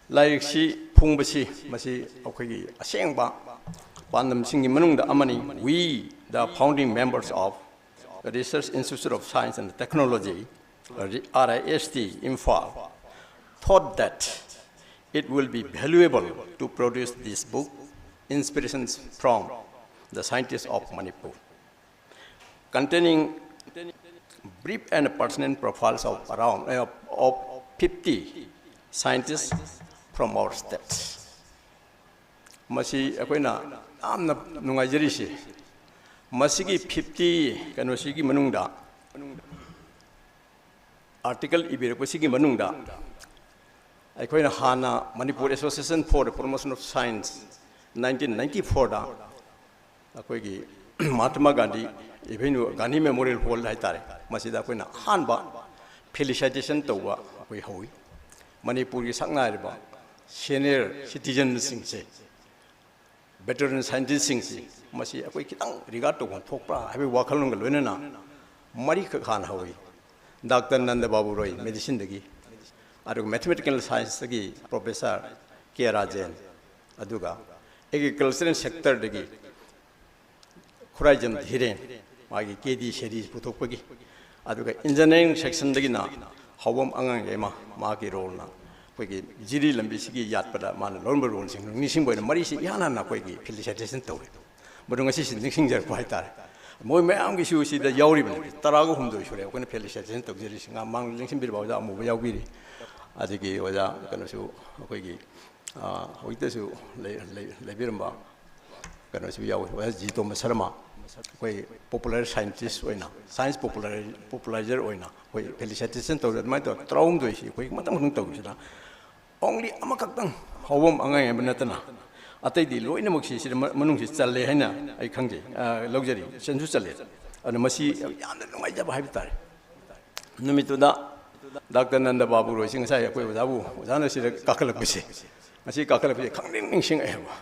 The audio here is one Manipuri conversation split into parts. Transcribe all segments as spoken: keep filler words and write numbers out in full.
ꯂꯥꯏꯔꯤꯛꯁꯤ ꯐꯣꯡꯕꯁꯤ ꯃꯁꯤ ꯑꯩꯈꯣꯏꯒꯤ ꯑꯁꯦꯡꯕ ꯄꯥꯟꯗꯝꯁꯤꯡꯒꯤ ꯃꯅꯨꯡꯗ ꯑꯃꯅꯤ꯫ We, the founding members of the Research Institute of Science and Technology, R I S T, Imphal, thought that it will be valuable to produce this book, Inspirations from the Scientists of Manipur, containing brief and pertinent profiles of around, uh, of fifty scientists from our state. ꯃꯁꯤ ꯑꯩꯈꯣꯏꯅ ꯌꯥꯝꯅ ꯅꯨꯡꯉꯥꯏꯖꯔꯤꯁꯤ, ꯃꯁꯤꯒꯤ ꯐꯤꯐꯇꯤ ꯀꯩꯅꯣꯁꯤꯒꯤ ꯃꯅꯨꯡꯗ, ꯑꯥꯔꯇꯤꯀꯜ ꯏꯕꯤꯔꯛꯄꯁꯤꯒꯤ ꯃꯅꯨꯡꯗ, ꯑꯩꯈꯣꯏꯅ ꯍꯥꯟꯅ Manipur Association for the Promotion of Science, nineteen ninety fourꯗ ꯑꯩꯈꯣꯏꯒꯤ Mahatma Gandhi avenue, Gandhi memorial hall ꯍꯥꯏꯇꯥꯔꯦ, ꯃꯁꯤꯗ ꯑꯩꯈꯣꯏꯅ ꯑꯍꯥꯟꯕ ꯐꯦꯂꯤꯁꯥꯏꯇꯦꯁꯟ ꯇꯧꯕ ꯑꯩꯈꯣꯏ ꯍꯧꯏ꯫ ꯃꯅꯤꯄꯨꯔꯒꯤ ꯁꯛꯅꯥꯏꯔꯕ ꯁꯦꯅꯤꯌꯔ ꯁꯤꯇꯤꯖꯟꯁꯤꯡꯁꯦ, ꯚꯦꯇꯔꯟ ꯁꯥꯏꯟꯇꯤꯁꯁꯤꯡꯁꯤ, ꯃꯁꯤ ꯑꯩꯈꯣꯏ ꯈꯤꯇꯪ ꯔꯤꯒꯥꯔꯗ ꯇꯧꯐꯝ ꯊꯣꯛꯄ꯭ꯔꯥ ꯍꯥꯏꯕꯒꯤ ꯋꯥꯈꯜꯂꯣꯟꯒ ꯂꯣꯏꯅꯅ ꯃꯔꯤꯈꯛ ꯍꯥꯟꯅ ꯍꯧꯏ꯫ ꯗꯥꯛꯇꯔ ꯅꯟꯗ ꯕꯥꯕꯨ ꯔꯣꯏ, ꯃꯦꯗꯤꯁꯤꯟꯗꯒꯤ, ꯑꯗꯨꯒ ꯃꯦꯊꯃꯦꯇꯤꯀꯦꯜ ꯁꯥꯏꯟꯁꯇꯒꯤ ꯄ꯭ꯔꯣꯐꯦꯁꯔ ꯀꯦ ꯔꯥꯖꯦꯟ, ꯑꯗꯨꯒ ꯑꯦꯒ꯭ꯔꯤꯀꯜꯆꯔꯦꯜ ꯁꯦꯛꯇꯔꯗꯒꯤ ꯈꯨꯔꯥꯏꯖꯝ ꯙꯤꯔꯦꯟ, ꯃꯥꯒꯤ ꯀꯦ ꯗꯤ ꯁꯦꯔꯤꯁ ꯄꯨꯊꯣꯛꯄꯒꯤ, ꯑꯗꯨꯒ ꯏꯟꯖꯤꯅꯤꯌꯥꯔꯤꯡ ꯁꯦꯛꯁꯟꯗꯒꯤꯅ ꯍꯥꯎꯕꯝ ꯑꯉꯥꯡꯒꯤ ꯑꯃ, ꯃꯥꯒꯤ ꯔꯣꯜꯅ ꯑꯩꯈꯣꯏꯒꯤ ꯖꯤꯔꯤ ꯂꯝꯕꯤꯁꯤꯒꯤ ꯌꯥꯠꯄꯗ ꯃꯥꯅ ꯂꯧꯔꯝꯕ ꯔꯣꯜꯁꯤꯡ ꯅꯤꯡꯁꯤꯡꯕ ꯑꯣꯏꯅ ꯃꯔꯤꯁꯤ ꯏꯍꯥꯟ ꯍꯥꯟꯅ ꯑꯩꯈꯣꯏꯒꯤ ꯐꯦꯂꯤꯁꯥꯏꯇꯦꯁꯟ ꯇꯧꯔꯦ꯫ ꯃꯗꯨ ꯉꯁꯤꯁꯤ ꯅꯤꯡꯁꯤꯡꯖꯔꯛꯄ ꯍꯥꯏꯇꯥꯔꯦ꯫ ꯃꯣꯏ ꯃꯌꯥꯝꯒꯤꯁꯨ ꯁꯤꯗ ꯌꯥꯎꯔꯤꯕꯅꯤ, ꯇꯔꯥꯒ ꯍꯨꯝꯗꯣꯏ ꯁꯨꯔꯦ ꯑꯩꯈꯣꯏꯅ ꯐꯦꯂꯤꯁꯥꯏꯇꯦꯁꯟ ꯇꯧꯖꯔꯤꯁꯤ꯫ ꯉꯥ-, ꯃꯥꯡꯗ ꯂꯦꯡꯁꯤꯟꯕꯤꯔꯕ ꯑꯣꯖꯥ ꯑꯃꯨꯕ ꯌꯥꯎꯕꯤꯔꯤ, ꯑꯗꯒꯤ ꯑꯣꯖꯥ ꯀꯩꯅꯣꯁꯨ ꯑꯩꯈꯣꯏꯒꯤ, ꯑ, ꯍꯧꯖꯤꯛꯇꯁꯨ ꯂꯩ-, ꯂꯩ-, ꯂꯩꯕꯤꯔꯝꯕ ꯀꯩꯅꯣꯁꯨ ꯌꯥꯎꯏ, ꯑꯣꯖꯥ ꯖꯤ ꯇꯣꯃꯁ ꯁꯔꯃ, ꯑꯩꯈꯣꯏ ꯄꯣꯄꯨꯂꯔ ꯁꯥꯏꯟꯇꯤꯁ ꯑꯣꯏꯅ, ꯁꯥꯏꯟꯁ ꯄꯣꯄꯨꯂꯔ-, ꯄꯣꯄꯨꯂꯥꯏꯖꯔ ꯑꯣꯏꯅ ꯑꯩꯈꯣꯏ ꯐꯦꯂꯤꯁꯥꯏꯇꯦꯁꯟ ꯇꯧꯔꯦ꯫ ꯑꯗꯨꯃꯥꯏꯅ ꯇꯧꯔꯒ ꯇꯔꯥꯍꯨꯝꯗꯣꯏꯁꯤ ꯑꯩꯈꯣꯏ ꯃꯊꯪ ꯃꯊꯪ ꯇꯧꯈꯤꯕꯁꯤꯅ only ꯑꯃꯈꯛꯇꯪ ꯍꯥꯎꯕꯝ ꯑꯉꯥꯡ ꯍꯥꯏꯕ ꯅꯠꯇꯅ ꯑꯇꯩꯗꯤ ꯂꯣꯏꯅꯃꯛꯁꯤ ꯁꯤꯗ ꯃ-, ꯃꯅꯨꯡꯁꯤ ꯆꯜꯂꯦ ꯍꯥꯏꯅ ꯑꯩ ꯈꯪꯖꯩ, ꯑ, ꯂꯧꯖꯔꯤ, ꯆꯟꯁꯨ ꯆꯜꯂꯦ꯫ ꯑꯗꯨꯅ ꯃꯁꯤ ꯌꯥꯝꯅ ꯅꯨꯡꯉꯥꯏꯖꯕ ꯍꯥꯏꯕ ꯇꯥꯔꯦ꯫ ꯅꯨꯃꯤꯠꯇꯨꯗ ꯗꯥꯛꯇꯔ ꯅꯟꯗ ꯕꯥꯕꯨ ꯔꯣꯏꯁꯤ ꯉꯁꯥꯏ ꯑꯩꯈꯣꯏ ꯑꯣꯖꯥꯕꯨ, ꯑꯣꯖꯥꯅ ꯁꯤꯗ ꯀꯥꯈꯠꯂꯛꯄꯁꯦ, ꯉꯁꯤ ꯀꯥꯈꯠꯂꯛꯄꯁꯦ ꯈꯪꯅꯤꯡ ꯅꯤꯡꯁꯤꯡꯉꯛꯑꯦꯕ꯫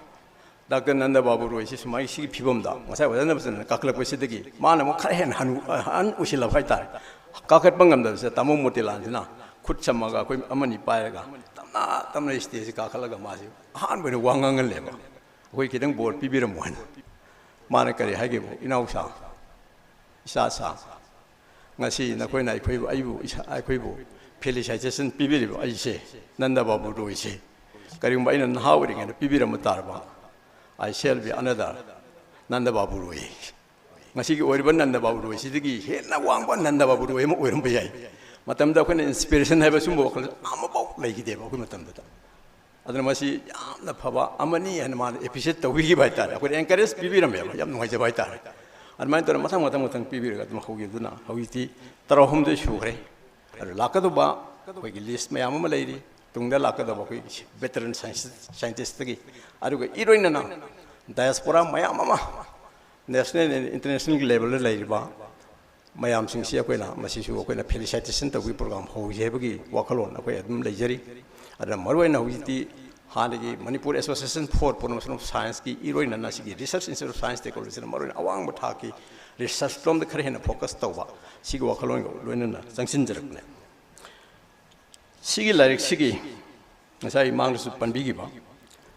ꯗꯥꯛꯇꯔ ꯅꯟꯗ ꯕꯥꯕꯨ ꯔꯣꯏꯁꯤ ꯁꯨꯃꯥꯏꯅ ꯁꯤꯒꯤ ꯐꯤꯕꯝꯗ ꯉꯁꯥꯏ ꯑꯣꯖꯥꯅ ꯐꯖꯅ ꯀꯥꯈꯠꯂꯛꯄꯁꯤꯗꯒꯤ ꯃꯥꯅ ꯑꯃꯨꯛ ꯈꯔ ꯍꯦꯟꯅ ꯍꯅꯨ-, ꯑꯍꯟ ꯑꯣꯏꯁꯤꯜꯂꯛꯄ ꯍꯥꯏꯇꯥꯔꯦ꯫ ꯀꯥꯈꯠꯄ ꯉꯝꯗꯕꯁꯤꯗ ꯇꯥꯃꯣ ꯃꯣꯇꯤꯂꯥꯜꯁꯤꯅ ꯈꯨꯠ ꯁꯝꯃꯒ ꯑꯩꯈꯣꯏ ꯑꯃꯅꯤ ꯄꯥꯏꯔꯒ ꯇꯞꯅ ꯑꯥ ꯇꯝꯅ ꯏꯁꯇꯦꯖꯁꯤ ꯀꯥꯈꯠꯂꯒ ꯃꯥꯁꯤ ꯑꯍꯥꯟꯕ ꯑꯣꯏꯅ ꯋꯥ ꯉꯥꯡꯍꯜꯂꯦꯕ꯫ ꯑꯩꯈꯣꯏ ꯈꯤꯇꯪ ꯕꯣꯔ ꯄꯤꯕꯤꯔꯝꯃꯣ ꯍꯥꯏꯅ꯫ ꯃꯥꯅ ꯀꯔꯤ ꯍꯥꯏꯒꯦꯕꯨ, "ꯏꯅꯥꯎꯁꯥ, ꯏꯆꯥꯁꯥ, ꯉꯁꯤ ꯅꯈꯣꯏꯅ ꯑꯩꯈꯣꯏꯕꯨ, ꯑꯩꯕꯨ, ꯏꯁꯥ, ꯑꯩꯈꯣꯏꯕꯨ ꯐꯦꯂꯤꯁꯥꯏꯇꯦꯁꯟ ꯄꯤꯕꯤꯔꯤꯕ ꯑꯩꯁꯦ, ꯅꯟꯗ ꯕꯥꯕꯨ ꯔꯣꯏꯁꯦ, ꯀꯔꯤꯒꯨꯝꯕ ꯑꯩꯅ ꯅꯍꯥ ꯑꯣꯏꯔꯤꯉꯩꯗ ꯄꯤꯕꯤꯔꯝꯕ ꯇꯥꯔꯕ, I shall be another Nanda ꯕꯥꯕꯨ ꯔꯣꯏ꯫ ꯉꯁꯤꯒꯤ ꯑꯣꯏꯔꯤꯕ ꯅꯟꯗ ꯕꯥꯕꯨ ꯔꯣꯏꯁꯤꯗꯒꯤ ꯍꯦꯟꯅ ꯋꯥꯡꯕ ꯅꯟꯗ ꯕꯥꯕꯨ ꯔꯣꯏ ꯑꯃ ꯑꯣꯏꯔꯝꯕ ꯌꯥꯏ"꯫ ꯃꯇꯝꯗ ꯑꯩꯈꯣꯏꯅ ꯏꯟꯁꯄꯤꯔꯦꯁꯟ ꯍꯥꯏꯕ ꯁꯨꯝꯕ ꯋꯥꯈꯜ ꯑꯃꯐꯥꯎ ꯂꯩꯈꯤꯗꯦꯕ ꯑꯩꯈꯣꯏ ꯃꯇꯝꯗꯨꯗ꯫ ꯑꯗꯨꯅ ꯃꯁꯤ ꯌꯥꯝꯅ ꯐꯕ ꯑꯃꯅꯤ ꯍꯥꯏꯅ ꯃꯥꯅ ꯑꯦꯄ꯭ꯔꯤꯁꯤꯌꯦꯠ ꯇꯧꯕꯤꯈꯤꯕ ꯍꯥꯏꯇꯥꯔꯦ, ꯑꯩꯈꯣꯏꯗ ꯑꯦꯟꯀꯔꯦꯖ ꯄꯤꯕꯤꯔꯝꯃꯦꯕ, ꯌꯥꯝ ꯅꯨꯡꯉꯥꯏꯖꯕ ꯍꯥꯏꯇꯥꯔꯦ꯫ ꯑꯗꯨꯃꯥꯏꯅ ꯇꯧꯔꯒ ꯃꯊꯪ ꯃꯊꯪ ꯃꯊꯪ ꯄꯤꯕꯤꯔꯒ ꯑꯗꯨꯝ ꯍꯧꯈꯤꯗꯨꯅ ꯍꯧꯖꯤꯛꯇꯤ ꯇꯔꯥꯍꯨꯝꯗꯣꯏ ꯁꯨꯈ꯭ꯔꯦ꯫ ꯑꯗꯨ ꯂꯥꯛꯀꯗꯧꯕ ꯑꯩꯈꯣꯏꯒꯤ ꯂꯤꯁ ꯃꯌꯥꯝ ꯑꯃ ꯂꯩꯔꯤ, ꯇꯨꯡꯗ ꯂꯥꯛꯀꯗꯧꯕ ꯑꯩꯈꯣꯏꯒꯤ ꯚꯦꯇꯔꯟ ꯁꯥꯏꯟꯇꯤꯁꯇꯒꯤ, ꯑꯗꯨꯒ ꯏꯔꯣꯏꯅꯅ ꯗꯥꯏꯁꯄꯣꯔꯥ ꯃꯌꯥꯝ ꯑꯃ ꯅꯦꯁꯅꯦꯜ ꯑꯦꯟ ꯏꯟꯇꯔꯅꯦꯁꯅꯦꯜꯒꯤ ꯂꯦꯕꯦꯜꯗ ꯂꯩꯔꯤꯕ ꯃꯌꯥꯝꯁꯤꯡꯁꯤ ꯑꯩꯈꯣꯏꯅ, ꯃꯁꯤꯁꯨ ꯑꯩꯈꯣꯏꯅ ꯐꯦꯂꯤꯁꯥꯏꯇꯦꯁꯟ ꯇꯧꯕꯒꯤ ꯄ꯭ꯔꯣꯒ꯭ꯔꯥꯝ ꯍꯧꯁꯦ ꯍꯥꯏꯕꯒꯤ ꯋꯥꯈꯜꯂꯣꯟ ꯑꯩꯈꯣꯏ ꯑꯗꯨꯝ ꯂꯩꯖꯔꯤ꯫ ꯑꯗꯨꯅ ꯃꯔꯨꯑꯣꯏꯅ ꯍꯧꯖꯤꯛꯇꯤ ꯍꯥꯟꯅꯒꯤ Manipur Association for Promotion of Scienceꯀꯤ ꯏꯔꯣꯏꯅꯅ ꯁꯤꯒꯤ Research Institute of Science Technologyꯅ ꯃꯔꯨꯑꯣꯏꯅ ꯑꯋꯥꯡꯕ ꯊꯥꯛꯀꯤ ꯔꯤꯁꯔꯆ ꯂꯣꯝꯗ ꯈꯔ ꯍꯦꯟꯅ ꯐꯣꯀꯁ ꯇꯧꯕ, ꯁꯤꯒꯤ ꯋꯥꯈꯜꯂꯣꯟꯒ ꯂꯣꯏꯅꯅ ꯆꯪꯁꯤꯟꯖꯔꯛꯄꯅꯦ꯫ ꯁꯤꯒꯤ ꯂꯥꯏꯔꯤꯛꯁꯤꯒꯤ ꯉꯁꯥꯏ ꯃꯥꯡꯗꯁꯨ ꯄꯟꯕꯤꯈꯤꯕ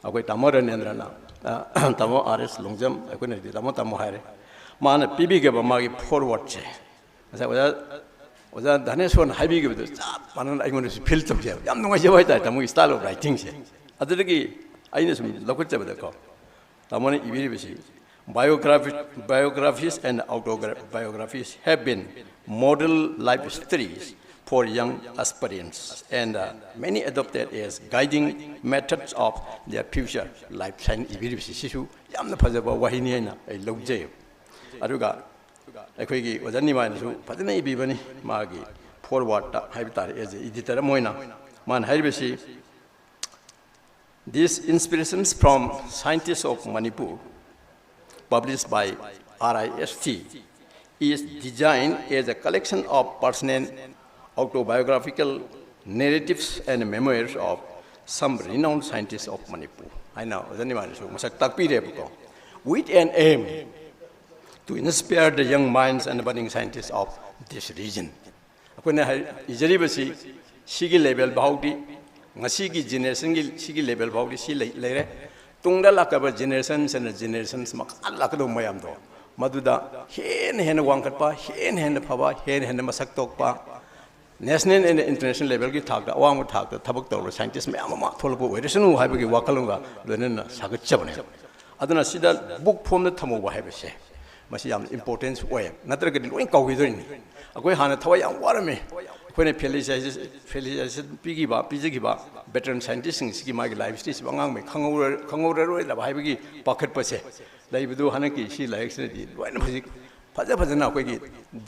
ꯑꯩꯈꯣꯏ ꯇꯥꯃꯣ ꯔꯅꯦꯟꯗ꯭ꯔꯅ, ꯑ, ꯇꯥꯃꯣ ꯑꯥꯔ ꯑꯦꯁ ꯂꯣꯡꯖꯝ, ꯑꯩꯈꯣꯏꯅꯗꯤ ꯇꯥꯃꯣ ꯇꯥꯃꯣ ꯍꯥꯏꯔꯦ, ꯃꯥꯅ ꯄꯤꯕꯤꯈꯤꯕ ꯃꯥꯒꯤ ꯐꯣꯔꯋꯥꯔꯗꯁꯦ ꯉꯁꯥꯏ ꯑꯣꯖꯥ, ꯑꯣꯖꯥ ꯙꯅꯦꯁꯣꯔꯅ ꯍꯥꯏꯕꯤꯈꯤꯕꯗꯣ ꯆꯞ ꯃꯥꯟꯅꯅ ꯑꯩꯉꯣꯟꯗꯁꯨ ꯐꯤꯜ ꯇꯧꯖꯩꯕ꯫ ꯌꯥꯝ ꯅꯨꯡꯉꯥꯏꯖꯕ ꯍꯥꯏꯇꯥꯔꯦ ꯇꯥꯃꯣꯒꯤ style of writingꯁꯦ꯫ ꯑꯗꯨꯗꯒꯤ ꯑꯩꯅ ꯁꯨꯝ ꯂꯧꯈꯠꯆꯕꯗꯀꯣ, ꯇꯥꯃꯣꯅ ꯏꯕꯤꯔꯤꯕꯁꯤ, "Biography, biographies and autobiographies have been model life studies for young aspirants and, uh, many adopted as guiding methods of their future life" ꯍꯥꯏꯅ ꯏꯕꯤꯔꯤꯕꯁꯤ, ꯁꯤꯁꯨ ꯌꯥꯝꯅ ꯐꯖꯕ ꯋꯥꯍꯩꯅꯤ ꯍꯥꯏꯅ ꯑꯩ ꯂꯧꯖꯩ꯫ ꯑꯗꯨꯒ ꯑꯩꯈꯣꯏꯒꯤ ꯑꯣꯖꯥ ꯅꯤꯃꯥꯏꯅꯁꯨ ꯐꯖꯅ ꯏꯕꯤꯕꯅꯤ, ꯃꯥꯒꯤ ꯐꯣꯔꯋꯥꯔꯗꯇ ꯍꯥꯏꯕ ꯇꯥꯔꯦ, as a editor ꯑꯃ ꯑꯣꯏꯅ꯫ ꯃꯥꯅ ꯍꯥꯏꯔꯤꯕꯁꯤ, "These inspirations from scientists of Manipur, published by R I S T, is designed as a collection of personal autobiographical narratives and memoirs of some renowned scientists of Manipur" ꯍꯥꯏꯅ ꯑꯣꯖꯥ ꯅꯤꯃꯥꯏꯅꯁꯨ ꯃꯁꯛ ꯇꯥꯛꯄꯤꯔꯦꯕꯀꯣ, "with an aim to inspire the young minds and budding scientists of this region." ꯑꯩꯈꯣꯏꯅ ꯍꯥꯏ-, ꯏꯖꯔꯤꯕꯁꯤ ꯁꯤꯒꯤ ꯂꯦꯕꯦꯜ ꯐꯥꯎꯗꯤ ꯉꯁꯤꯒꯤ ꯖꯦꯅꯦꯔꯦꯁꯟꯒꯤ ꯁꯤꯒꯤ ꯂꯦꯚꯦꯜ ꯐꯥꯎꯗꯤ ꯁꯤ ꯂꯩ ꯂꯩꯔꯦ꯫ ꯇꯨꯡꯗ ꯂꯥꯛꯀꯗꯕ ꯖꯦꯅꯦꯔꯦꯁꯟꯁꯤꯅ ꯖꯦꯅꯦꯔꯦꯁꯟꯁ ꯃꯈꯥ ꯂꯥꯛꯀꯗꯕ ꯃꯌꯥꯝꯗꯣ, ꯃꯗꯨꯗ ꯍꯦꯟꯅ ꯍꯦꯟꯅ ꯋꯥꯡꯈꯠꯄ, ꯍꯦꯟꯅ ꯍꯦꯟꯅ ꯐꯕ, ꯍꯦꯟꯅ ꯍꯦꯟꯅ ꯃꯁꯛ ꯊꯣꯛꯄ, ꯅꯦꯁꯅꯦꯜ ꯑꯦꯟ ꯏꯟꯇꯔꯅꯦꯁꯅꯦꯜ ꯂꯦꯚꯦꯜꯒꯤ ꯊꯥꯛꯇ ꯑꯋꯥꯡꯕ ꯊꯥꯛꯇ ꯊꯕꯛ ꯇꯧꯔꯕ ꯁꯥꯏꯟꯇꯤꯁ ꯃꯌꯥꯝ ꯑꯃ ꯊꯣꯛꯂꯛꯄ ꯑꯣꯏꯔꯁꯅꯨ ꯍꯥꯏꯕꯒꯤ ꯋꯥꯈꯜꯂꯣꯟꯒ ꯂꯣꯏꯅꯅ ꯁꯥꯒꯠꯆꯕꯅꯦꯕ꯫ ꯑꯗꯨꯅ ꯁꯤꯗ ꯕꯨꯛ ꯐꯣꯝꯗ ꯊꯝꯍꯧꯕ ꯍꯥꯏꯕꯁꯦ, ꯃꯁꯤ ꯌꯥꯝꯅ ꯏꯝꯄꯣꯔꯇꯦꯟꯁ ꯑꯣꯏ, ꯅꯠꯇ꯭ꯔꯒꯗꯤ ꯂꯣꯏ ꯀꯥꯎꯈꯤꯗꯣꯏꯅꯤ꯫ ꯑꯩꯈꯣꯏ ꯍꯥꯟꯅ ꯊꯋꯥꯏ ꯌꯥꯝ ꯋꯥꯔꯝꯃꯤ, ꯑꯩꯈꯣꯏꯅ ꯐꯦꯂꯤꯁꯥꯏꯖꯦꯁꯟ ꯄꯤꯈꯤꯕ, ꯄꯤꯖꯈꯤꯕ ꯚꯦꯇꯔꯟ ꯁꯥꯏꯟꯇꯤꯁꯁꯤꯡꯁꯤꯒꯤ ꯃꯥꯒꯤ ꯂꯥꯏꯐ ꯍꯤꯁꯇ꯭ꯔꯤꯁꯤꯕꯨ ꯑꯉꯥꯡꯉꯩ ꯈꯪꯍꯧꯔ-, ꯈꯪꯍꯧꯔꯔꯣꯏꯗꯕ ꯍꯥꯏꯕꯒꯤ ꯄꯥꯈꯠꯄꯁꯦ ꯂꯩꯕꯗꯨ ꯍꯟꯗꯛꯀꯤ ꯁꯤ ꯂꯥꯏꯔꯤꯛꯁꯤꯅꯗꯤ ꯂꯣꯏꯅ ꯍꯧꯖꯤꯛ ꯐꯖ ꯐꯖꯅ ꯑꯩꯈꯣꯏꯒꯤ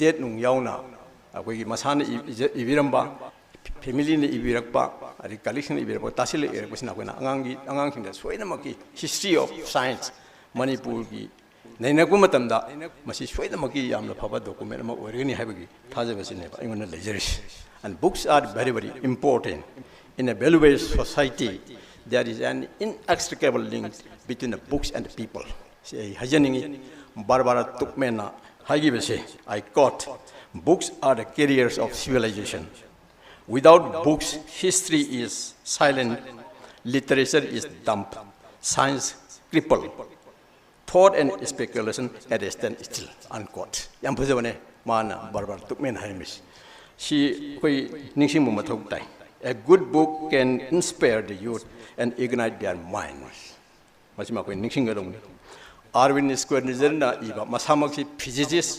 ꯗꯦꯠ ꯅꯨꯡ ꯌꯥꯎꯅ ꯑꯩꯈꯣꯏꯒꯤ ꯃꯁꯥꯅ ꯏ-, ꯏꯖ-, ꯏꯕꯤꯔꯝꯕ, ꯐꯦꯃꯤꯂꯤꯅ ꯏꯕꯤꯔꯛꯄ, ꯑꯗꯩ ꯀꯂꯤꯛꯁꯟꯅ ꯏꯕꯤꯔꯛꯄ, ꯇꯥꯁꯤꯜꯂ ꯏꯔꯛꯄꯁꯤꯅ ꯑꯩꯈꯣꯏꯅ ꯑꯉꯥꯡꯒꯤ, ꯑꯉꯥꯡꯁꯤꯡꯗ ꯁꯣꯏꯗꯅꯃꯛꯀꯤ history of science ꯃꯅꯤꯄꯨꯔꯒꯤ ꯅꯩꯅꯔꯛꯄ ꯃꯇꯝꯗ ꯃꯁꯤ ꯁꯣꯏꯗꯅꯃꯛꯀꯤ ꯌꯥꯝꯅ ꯐꯕ ꯗꯣꯀꯨꯃꯦꯟ ꯑꯃ ꯑꯣꯏꯔꯒꯅꯤ ꯍꯥꯏꯕꯒꯤ ꯊꯥꯖꯕꯁꯤꯅꯦꯕ ꯑꯩꯉꯣꯟꯗ ꯂꯩꯖꯔꯤꯁꯤ꯫ And books are very, very important in a valuable society. There is an inextricable link between the books and the people. ꯁꯤ ꯑꯩ ꯍꯥꯏꯖꯅꯤꯡꯉꯤ꯫ ꯕꯥꯔꯕꯥꯔꯥ ꯇꯨꯛꯃꯦꯟꯅ ꯍꯥꯏꯈꯤꯕꯁꯦ, I quote, "Books are the carriers of civilization. Without books, history is silent, literature is dumb, science crippled, thought and speculation at a standstill," unquote. ꯌꯥꯝ ꯐꯖꯕꯅꯦ ꯃꯥꯅ ꯕꯥꯔꯕꯥꯔꯥ ꯇꯨꯛꯃꯦꯟ ꯍꯥꯏꯔꯝꯃꯤꯁꯤ꯫ ꯁꯤ ꯑꯩꯈꯣꯏ ꯅꯤꯡꯁꯤꯡꯕ ꯃꯊꯧ ꯇꯥꯏ꯫ A good book can inspire the youth and ignite their minds. ꯃꯁꯤꯃ ꯑꯩꯈꯣꯏ ꯅꯤꯡꯁꯤꯡꯒꯗꯧꯕꯅꯤ꯫ ꯑꯥꯔꯋꯤꯟ ꯁ꯭ꯀ꯭ꯋꯦꯅꯤꯖꯔꯅ ꯏꯕ, ꯃꯁꯥꯃꯛꯁꯤ ꯐꯤꯖꯤꯁꯤꯁ,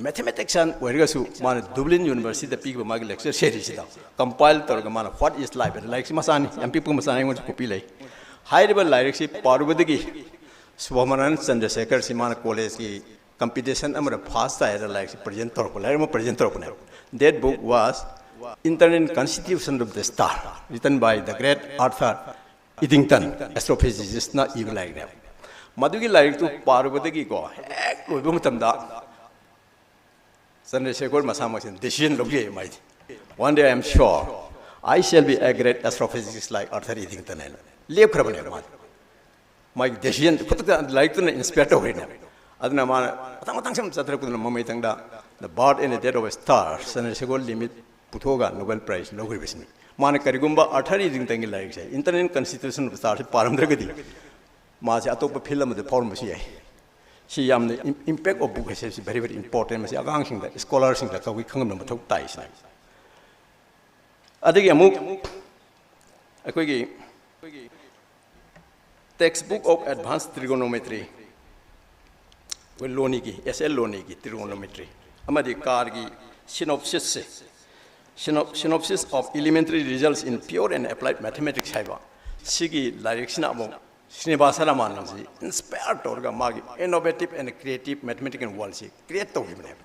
ꯃꯦꯊꯃꯦꯇꯤꯛꯁꯤꯌꯥꯟ ꯑꯣꯏꯔꯒꯁꯨ, ꯃꯥꯅ ꯗꯨꯕ꯭ꯂꯤꯟ ꯌꯨꯅꯤꯚꯔꯁꯤꯇꯤꯗ ꯄꯤꯈꯤꯕ ꯃꯥꯒꯤ ꯂꯦꯛꯆꯔ ꯁꯦꯔꯤꯁꯁꯤꯗ ꯀꯝꯄꯥꯏꯜ ꯇꯧꯔꯒ ꯃꯥꯅ What is Life ꯍꯥꯏꯅ ꯂꯥꯏꯔꯤꯛꯁꯤ ꯃꯆꯥꯅꯤ, ꯌꯥꯝ ꯄꯤꯛꯄ ꯃꯆꯥꯅꯤ, ꯑꯩꯉꯣꯟꯗ ꯀꯣꯄꯤ ꯂꯩ꯫ ꯍꯥꯏꯔꯤꯕ ꯂꯥꯏꯔꯤꯛꯁꯤ ꯄꯥꯔꯨꯕꯗꯒꯤ ꯁꯨꯕ꯭ꯔꯃꯅꯟ ꯆꯟꯗ꯭ꯔꯁꯦꯀꯔꯁꯤ ꯃꯥꯅ ꯀꯣꯂꯦꯖꯀꯤ ꯀꯝꯄꯤꯇꯤꯁꯟ ꯑꯃꯗ ꯐꯥꯁ ꯇꯥꯏ ꯍꯥꯏꯗꯅ ꯂꯥꯏꯔꯤꯛꯁꯤ ꯄ꯭ꯔꯖꯦꯟ ꯇꯧꯔꯛꯄ, ꯂꯥꯏꯔꯤꯛ ꯑꯃ present ꯇꯧꯔꯛꯄꯅꯦꯕ꯫ That book was Internal Constitution of the Star, written by the great Arthur Eddington, astrophysicistꯅ ꯏꯕ ꯂꯥꯏꯔꯤꯛꯅꯦꯕ꯫ ꯃꯗꯨꯒꯤ ꯂꯥꯏꯔꯤꯛꯇꯨ ꯄꯥꯔꯨꯕꯗꯒꯤꯀꯣ, ꯍꯦꯛ ꯂꯣꯏꯕ ꯃꯇꯝꯗ ꯆꯟꯗ꯭ꯔꯁꯦꯀꯔ ꯃꯁꯥꯃꯛꯁꯤꯅ decision ꯂꯧꯈꯤ ꯃꯥꯏꯗꯤ꯫ "One day I am sure I shall be a great astrophysicist like Arthur Eddington" ꯍꯥꯏꯅ ꯂꯦꯞꯈ꯭ꯔꯕꯅꯦꯕ ꯃꯥꯗꯤ꯫ ꯃꯥꯒꯤ decision ꯈꯨꯗꯛꯇ ꯂꯥꯏꯔꯤꯛꯇꯨꯅ inspire ꯇꯧꯈ꯭ꯔꯤꯅꯦ꯫ ꯑꯗꯨꯅ ꯃꯥꯅ ꯃꯊꯪ ꯃꯊꯪ ꯁꯨꯝ ꯆꯠꯊꯔꯛꯄꯗꯨꯅ ꯃꯃꯩꯊꯪꯗ The Birth and the Death of a Star, Chandrasekhar limit ꯄꯨꯊꯣꯛꯑꯒ Nobel Prize ꯂꯧꯈ꯭ꯔꯤꯕꯁꯤꯅꯤ꯫ ꯃꯥꯅ ꯀꯔꯤꯒꯨꯝꯕ ꯑꯥꯔꯊꯔ ꯏꯗꯤꯡꯇꯟꯒꯤ ꯂꯥꯏꯔꯤꯛꯁꯦ, Internal Constitution of Star ꯁꯦ ꯄꯥꯔꯝꯗ꯭ꯔꯒꯗꯤ ꯃꯥꯁꯦ ꯑꯇꯣꯞꯄ field ꯑꯃꯗ ꯐꯥꯎꯔꯝꯕꯁꯨ ꯌꯥꯏ꯫ ꯁꯤ ꯌꯥꯝꯅ im- impact of book ꯍꯥꯏꯁꯦ very very important꯫ ꯃꯁꯤ ꯑꯉꯥꯡꯁꯤꯡꯗ, ꯁ꯭ꯀꯣꯂꯔꯁꯤꯡꯗ ꯑꯩꯈꯣꯏ ꯈꯪꯍꯟꯕ ꯃꯊꯧ ꯇꯥꯏ ꯁꯤꯅ꯫ ꯑꯗꯒꯤ ꯑꯃꯨꯛ ꯑꯩꯈꯣꯏꯒꯤ Textbook of Advanced Trigonometry, ꯑꯩꯈꯣꯏ ꯂꯣꯅꯤꯒꯤ, S L ꯂꯣꯅꯤꯒꯤ Trigonometry ꯑꯃꯗꯤ ꯀꯥꯔꯒꯤ Synopsis say, Synopsis of Elementary Results in Pure and Applied Mathematics ꯍꯥꯏꯕ ꯁꯤꯒꯤ ꯂꯥꯏꯔꯤꯛꯁꯤꯅ ꯑꯃꯨꯛ ꯁ꯭ꯔꯤꯅꯤꯕꯥꯁ ꯔꯥꯃꯥꯅꯟꯁꯤ inspire ꯇꯧꯔꯒ ꯃꯥꯒꯤ innovative and creative mathematical world ꯁꯤ create ꯇꯧꯈꯤꯕꯅꯦꯕ꯫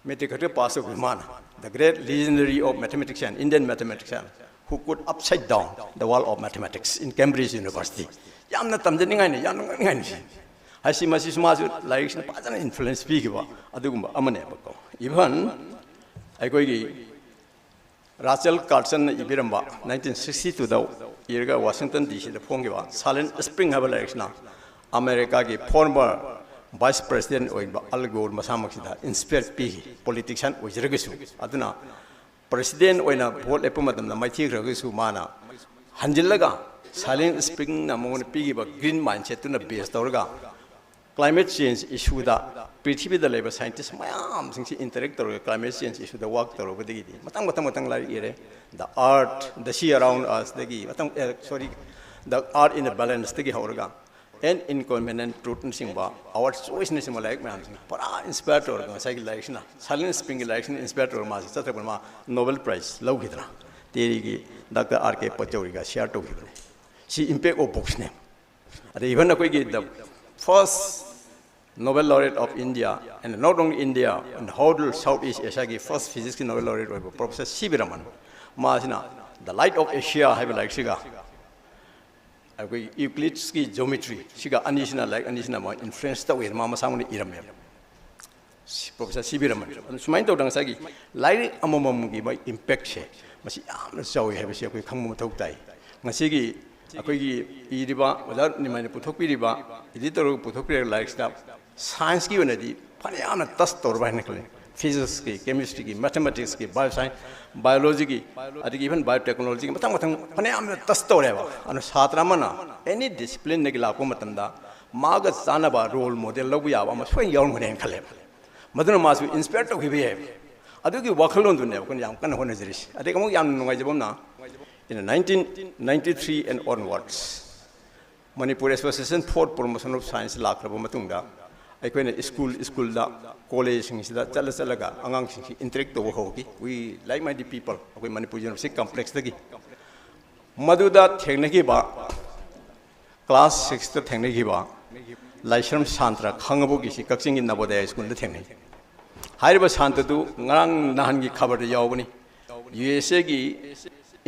ꯃꯦꯇ꯭ꯔꯤꯛ ꯈꯛꯇ ꯄꯥꯁ ꯇꯧꯈꯤꯕ ꯃꯥꯅ, the great legendary of mathematician, Indian mathematician, who could upside down the world of mathematics in Cambridge University꯫ ꯌꯥꯝꯅ ꯇꯝꯖꯅꯤꯡꯉꯥꯏꯅꯤ, ꯌꯥꯝꯅ ꯉꯛꯅꯤꯡꯉꯥꯏꯅꯤ ꯁꯤ꯫ ꯍꯥꯏꯁꯤ ꯃꯁꯤꯁꯨ ꯃꯥꯁꯨ ꯂꯥꯏꯔꯤꯛꯁꯤꯅ ꯐꯖꯅ influence ꯄꯤꯈꯤꯕ ꯑꯗꯨꯒꯨꯝꯕ ꯑꯃꯅꯦꯕꯀꯣ꯫ Even ꯑꯩꯈꯣꯏꯒꯤ ꯔꯥꯆꯦꯜ ꯀꯥꯔꯁꯟꯅ ꯏꯕꯤꯔꯝꯕ nineteen sixty two ꯗ ꯏꯔꯒ Washington D C ꯗ ꯐꯣꯡꯈꯤꯕ Silent Spring ꯍꯥꯏꯕ ꯂꯥꯏꯔꯤꯛꯁꯤꯅ ꯑꯃꯦꯔꯤꯀꯥꯒꯤ former vice president ꯑꯣꯏꯕ ꯑꯜ ꯒꯣꯔ ꯃꯁꯥꯃꯛꯁꯤꯗ inspire ꯄꯤꯈꯤ, politician ꯑꯣꯏꯖꯔꯒꯁꯨ꯫ ꯑꯗꯨꯅ president ꯑꯣꯏꯅ vote ꯂꯦꯞꯄ ꯃꯇꯝꯗ ꯃꯥꯏꯊꯤꯈ꯭ꯔꯒꯁꯨ ꯃꯥꯅ ꯍꯟꯖꯤꯜꯂꯒ Silent Springꯅ ꯃꯉꯣꯟꯗ ꯄꯤꯈꯤꯕ green mindset ꯇꯨꯅ base ꯇꯧꯔꯒ climate change issue ꯗ ꯄ꯭ꯔꯤꯊꯤꯕꯤꯗ ꯂꯩꯕ scientist ꯃꯌꯥꯝꯁꯤꯡꯁꯤ interact ꯇꯧꯔꯒ climate change issue ꯗ work ꯇꯧꯔꯨꯕꯗꯒꯤꯗꯤ ꯃꯊꯪ ꯃꯊꯪ ꯃꯊꯪ ꯂꯥꯏꯔꯤꯛ ꯏꯔꯦ꯫ The Earth, The Sea Around Us ꯗꯒꯤ ꯃꯊꯪ, sorry, The Earth in the Balance ꯗꯒꯤ ꯍꯧꯔꯒ An Inconvenient Truth ꯅꯆꯤꯡꯕ, Our Choice ꯅꯆꯤꯡꯕ ꯂꯥꯏꯔꯤꯛ ꯃꯌꯥꯝꯁꯤꯡ ꯄꯨꯔꯥ inspire ꯇꯧꯔꯒ ꯉꯁꯥꯏꯒꯤ ꯂꯥꯏꯔꯤꯛꯁꯤꯅ, Silent Springꯒꯤ ꯂꯥꯏꯔꯤꯛꯁꯤꯅ inspire ꯇꯧꯔꯒ ꯃꯥꯁꯤ ꯆꯠꯊꯔꯛꯄꯅ ꯃꯥ Nobel Prize ꯂꯧꯈꯤꯗꯅ ꯗꯦꯜꯂꯤꯒꯤ Doctor R K ꯄꯆꯧꯔꯤꯒ share ꯇꯧꯈꯤꯕꯅꯤ꯫ ꯁꯤ impact of booksꯅꯦ꯫ ꯑꯗꯩ even ꯑꯩꯈꯣꯏꯒꯤ the first Nobel Laureate of India, and not only India, and whole South East Asiaꯒꯤ first physicsꯀꯤ Nobel Laureate ꯑꯣꯏꯕ Professor C V Raman, ꯃꯥꯁꯤꯅ The Light of Asia ꯍꯥꯏꯕ ꯂꯥꯏꯔꯤꯛꯁꯤꯒ ꯑꯩꯈꯣꯏ Euclidsꯀꯤ Geometry ꯁꯤꯒ ꯑꯅꯤꯁꯤꯅ, ꯂꯥꯏꯔꯤꯛ ꯑꯅꯤꯁꯤꯅ ꯃꯥ influence ꯇꯧꯋꯦꯅ ꯃꯥ ꯃꯁꯥꯃꯛꯅ ꯏꯔꯝꯃꯦꯕ꯫ ꯁꯤ-, Professor C V Raman꯫ ꯑꯗꯨ ꯁꯨꯃꯥꯏꯅ ꯇꯧꯗꯅ ꯉꯁꯥꯏꯒꯤ ꯂꯥꯏꯔꯤꯛ ꯑꯃꯃꯝꯒꯤ ꯃꯥꯒꯤ impactꯁꯦ ꯃꯁꯤ ꯌꯥꯝꯅ ꯆꯥꯎꯋꯤ ꯍꯥꯏꯕꯁꯤ ꯑꯩꯈꯣꯏ ꯈꯪꯕ ꯃꯊꯧ ꯇꯥꯏ꯫ ꯉꯁꯤꯒꯤ ꯑꯩꯈꯣꯏꯒꯤ ꯏꯔꯤꯕ ꯑꯣꯖꯥ ꯅꯤꯃꯥꯏꯅ ꯄꯨꯊꯣꯛꯄꯤꯔꯤꯕ, edit ꯇꯧꯔꯒ ꯄꯨꯊꯣꯛꯄꯤꯔꯤꯕ ꯂꯥꯏꯔꯤꯛꯁꯤꯗ scienceꯀꯤ ꯑꯣꯏꯅꯗꯤ ꯐꯅ ꯌꯥꯝꯅ touch ꯇꯧꯔꯕ ꯍꯥꯏꯅ ꯈꯜꯂꯤ꯫ ꯐꯤꯖꯤꯛꯁꯀꯤ, ꯀꯦꯃꯤꯁꯇ꯭ꯔꯤꯒꯤ, ꯃꯦꯊꯃꯦꯇꯤꯛꯁꯀꯤ, ꯕꯥꯏꯑꯣ ꯁꯥꯏꯟꯁ, ꯕꯥꯏꯑꯣꯂꯣꯖꯤꯒꯤ, ꯑꯗꯒꯤ ꯏꯚꯟ ꯕꯥꯏꯑꯣ ꯇꯦꯛꯅꯣꯂꯣꯖꯤꯒꯤ ꯃꯊꯪ ꯃꯊꯪ ꯐꯅꯌꯥꯝꯅ ꯇꯁ ꯇꯧꯔꯦꯕ꯫ ꯑꯗꯨꯅ ꯁꯥꯇ꯭ꯔ ꯑꯃꯅ ꯑꯦꯅꯤ ꯗꯤꯁꯤꯄ꯭ꯂꯤꯟꯗꯒꯤ ꯂꯥꯛꯄ ꯃꯇꯝꯗ ꯃꯥꯒ ꯆꯥꯟꯅꯕ ꯔꯣꯜ ꯃꯣꯗꯦꯜ ꯂꯧꯕ ꯌꯥꯕ ꯑꯃ ꯁꯣꯏꯅ ꯌꯥꯎꯔꯝꯒꯅꯤ ꯍꯥꯏꯅ ꯈꯜꯂꯦꯕ꯫ ꯃꯗꯨꯅ ꯃꯥꯁꯨ ꯏꯟꯁꯄꯌꯔ ꯇꯧꯈꯤꯕ ꯌꯥꯏꯕ꯫ ꯑꯗꯨꯒꯤ ꯋꯥꯈꯜꯂꯣꯟꯗꯨꯅꯦꯕ ꯑꯩꯈꯣꯏꯅ ꯌꯥꯝ ꯀꯟꯅ ꯍꯣꯠꯅꯖꯔꯤꯁꯤ꯫ ꯑꯗꯒꯤ ꯑꯃꯨꯛ ꯌꯥꯝꯅ ꯅꯨꯡꯉꯥꯏꯖꯕ ꯑꯃꯅ, in nineteen ninety-three and onwards, Manipur Association for Promotion of Science ꯂꯥꯛꯈ꯭ꯔꯕ ꯃꯇꯨꯡꯗ, ꯑꯩꯈꯣꯏꯅ ꯁ꯭ꯀꯨꯜ ꯁ꯭ꯀꯨꯜꯗ, ꯀꯣꯂꯦꯖꯁꯤꯡꯁꯤꯗ ꯆꯠꯂ ꯆꯠꯂꯒ ꯑꯉꯥꯡꯁꯤꯡꯁꯤ ꯏꯟꯇꯔꯦꯛ ꯇꯧꯕ ꯍꯧꯈꯤ꯫ We like-minded people, ꯑꯩꯈꯣꯏ ꯃꯅꯤꯄꯨꯔ ꯌꯨꯅꯤꯚꯔꯁꯤꯇꯤ ꯀꯝꯄ꯭ꯂꯦꯛꯁꯇꯒꯤ꯫ ꯃꯗꯨꯗ ꯊꯦꯡꯅꯈꯤꯕ, ꯀ꯭ꯂꯥꯁ ꯁꯤꯛꯁꯇ ꯊꯦꯡꯅꯈꯤꯕ ꯂꯥꯏꯁ꯭ꯔꯝ ꯁꯥꯟꯇ꯭ꯔ ꯈꯥꯉꯕꯣꯒꯤꯁꯤ ꯀꯛꯆꯤꯡꯒꯤ ꯅꯕꯣꯗꯌꯥ ꯁ꯭ꯀꯨꯜꯗ ꯊꯦꯡꯅꯩ꯫ ꯍꯥꯏꯔꯤꯕ ꯁꯥꯟꯇ꯭ꯔꯗꯨ ꯉꯔꯥꯡ ꯅꯍꯥꯟꯒꯤ ꯈꯕꯔꯗ ꯌꯥꯎꯕꯅꯤ꯫ ꯌꯨ ꯑꯦꯁ ꯑꯦꯒꯤ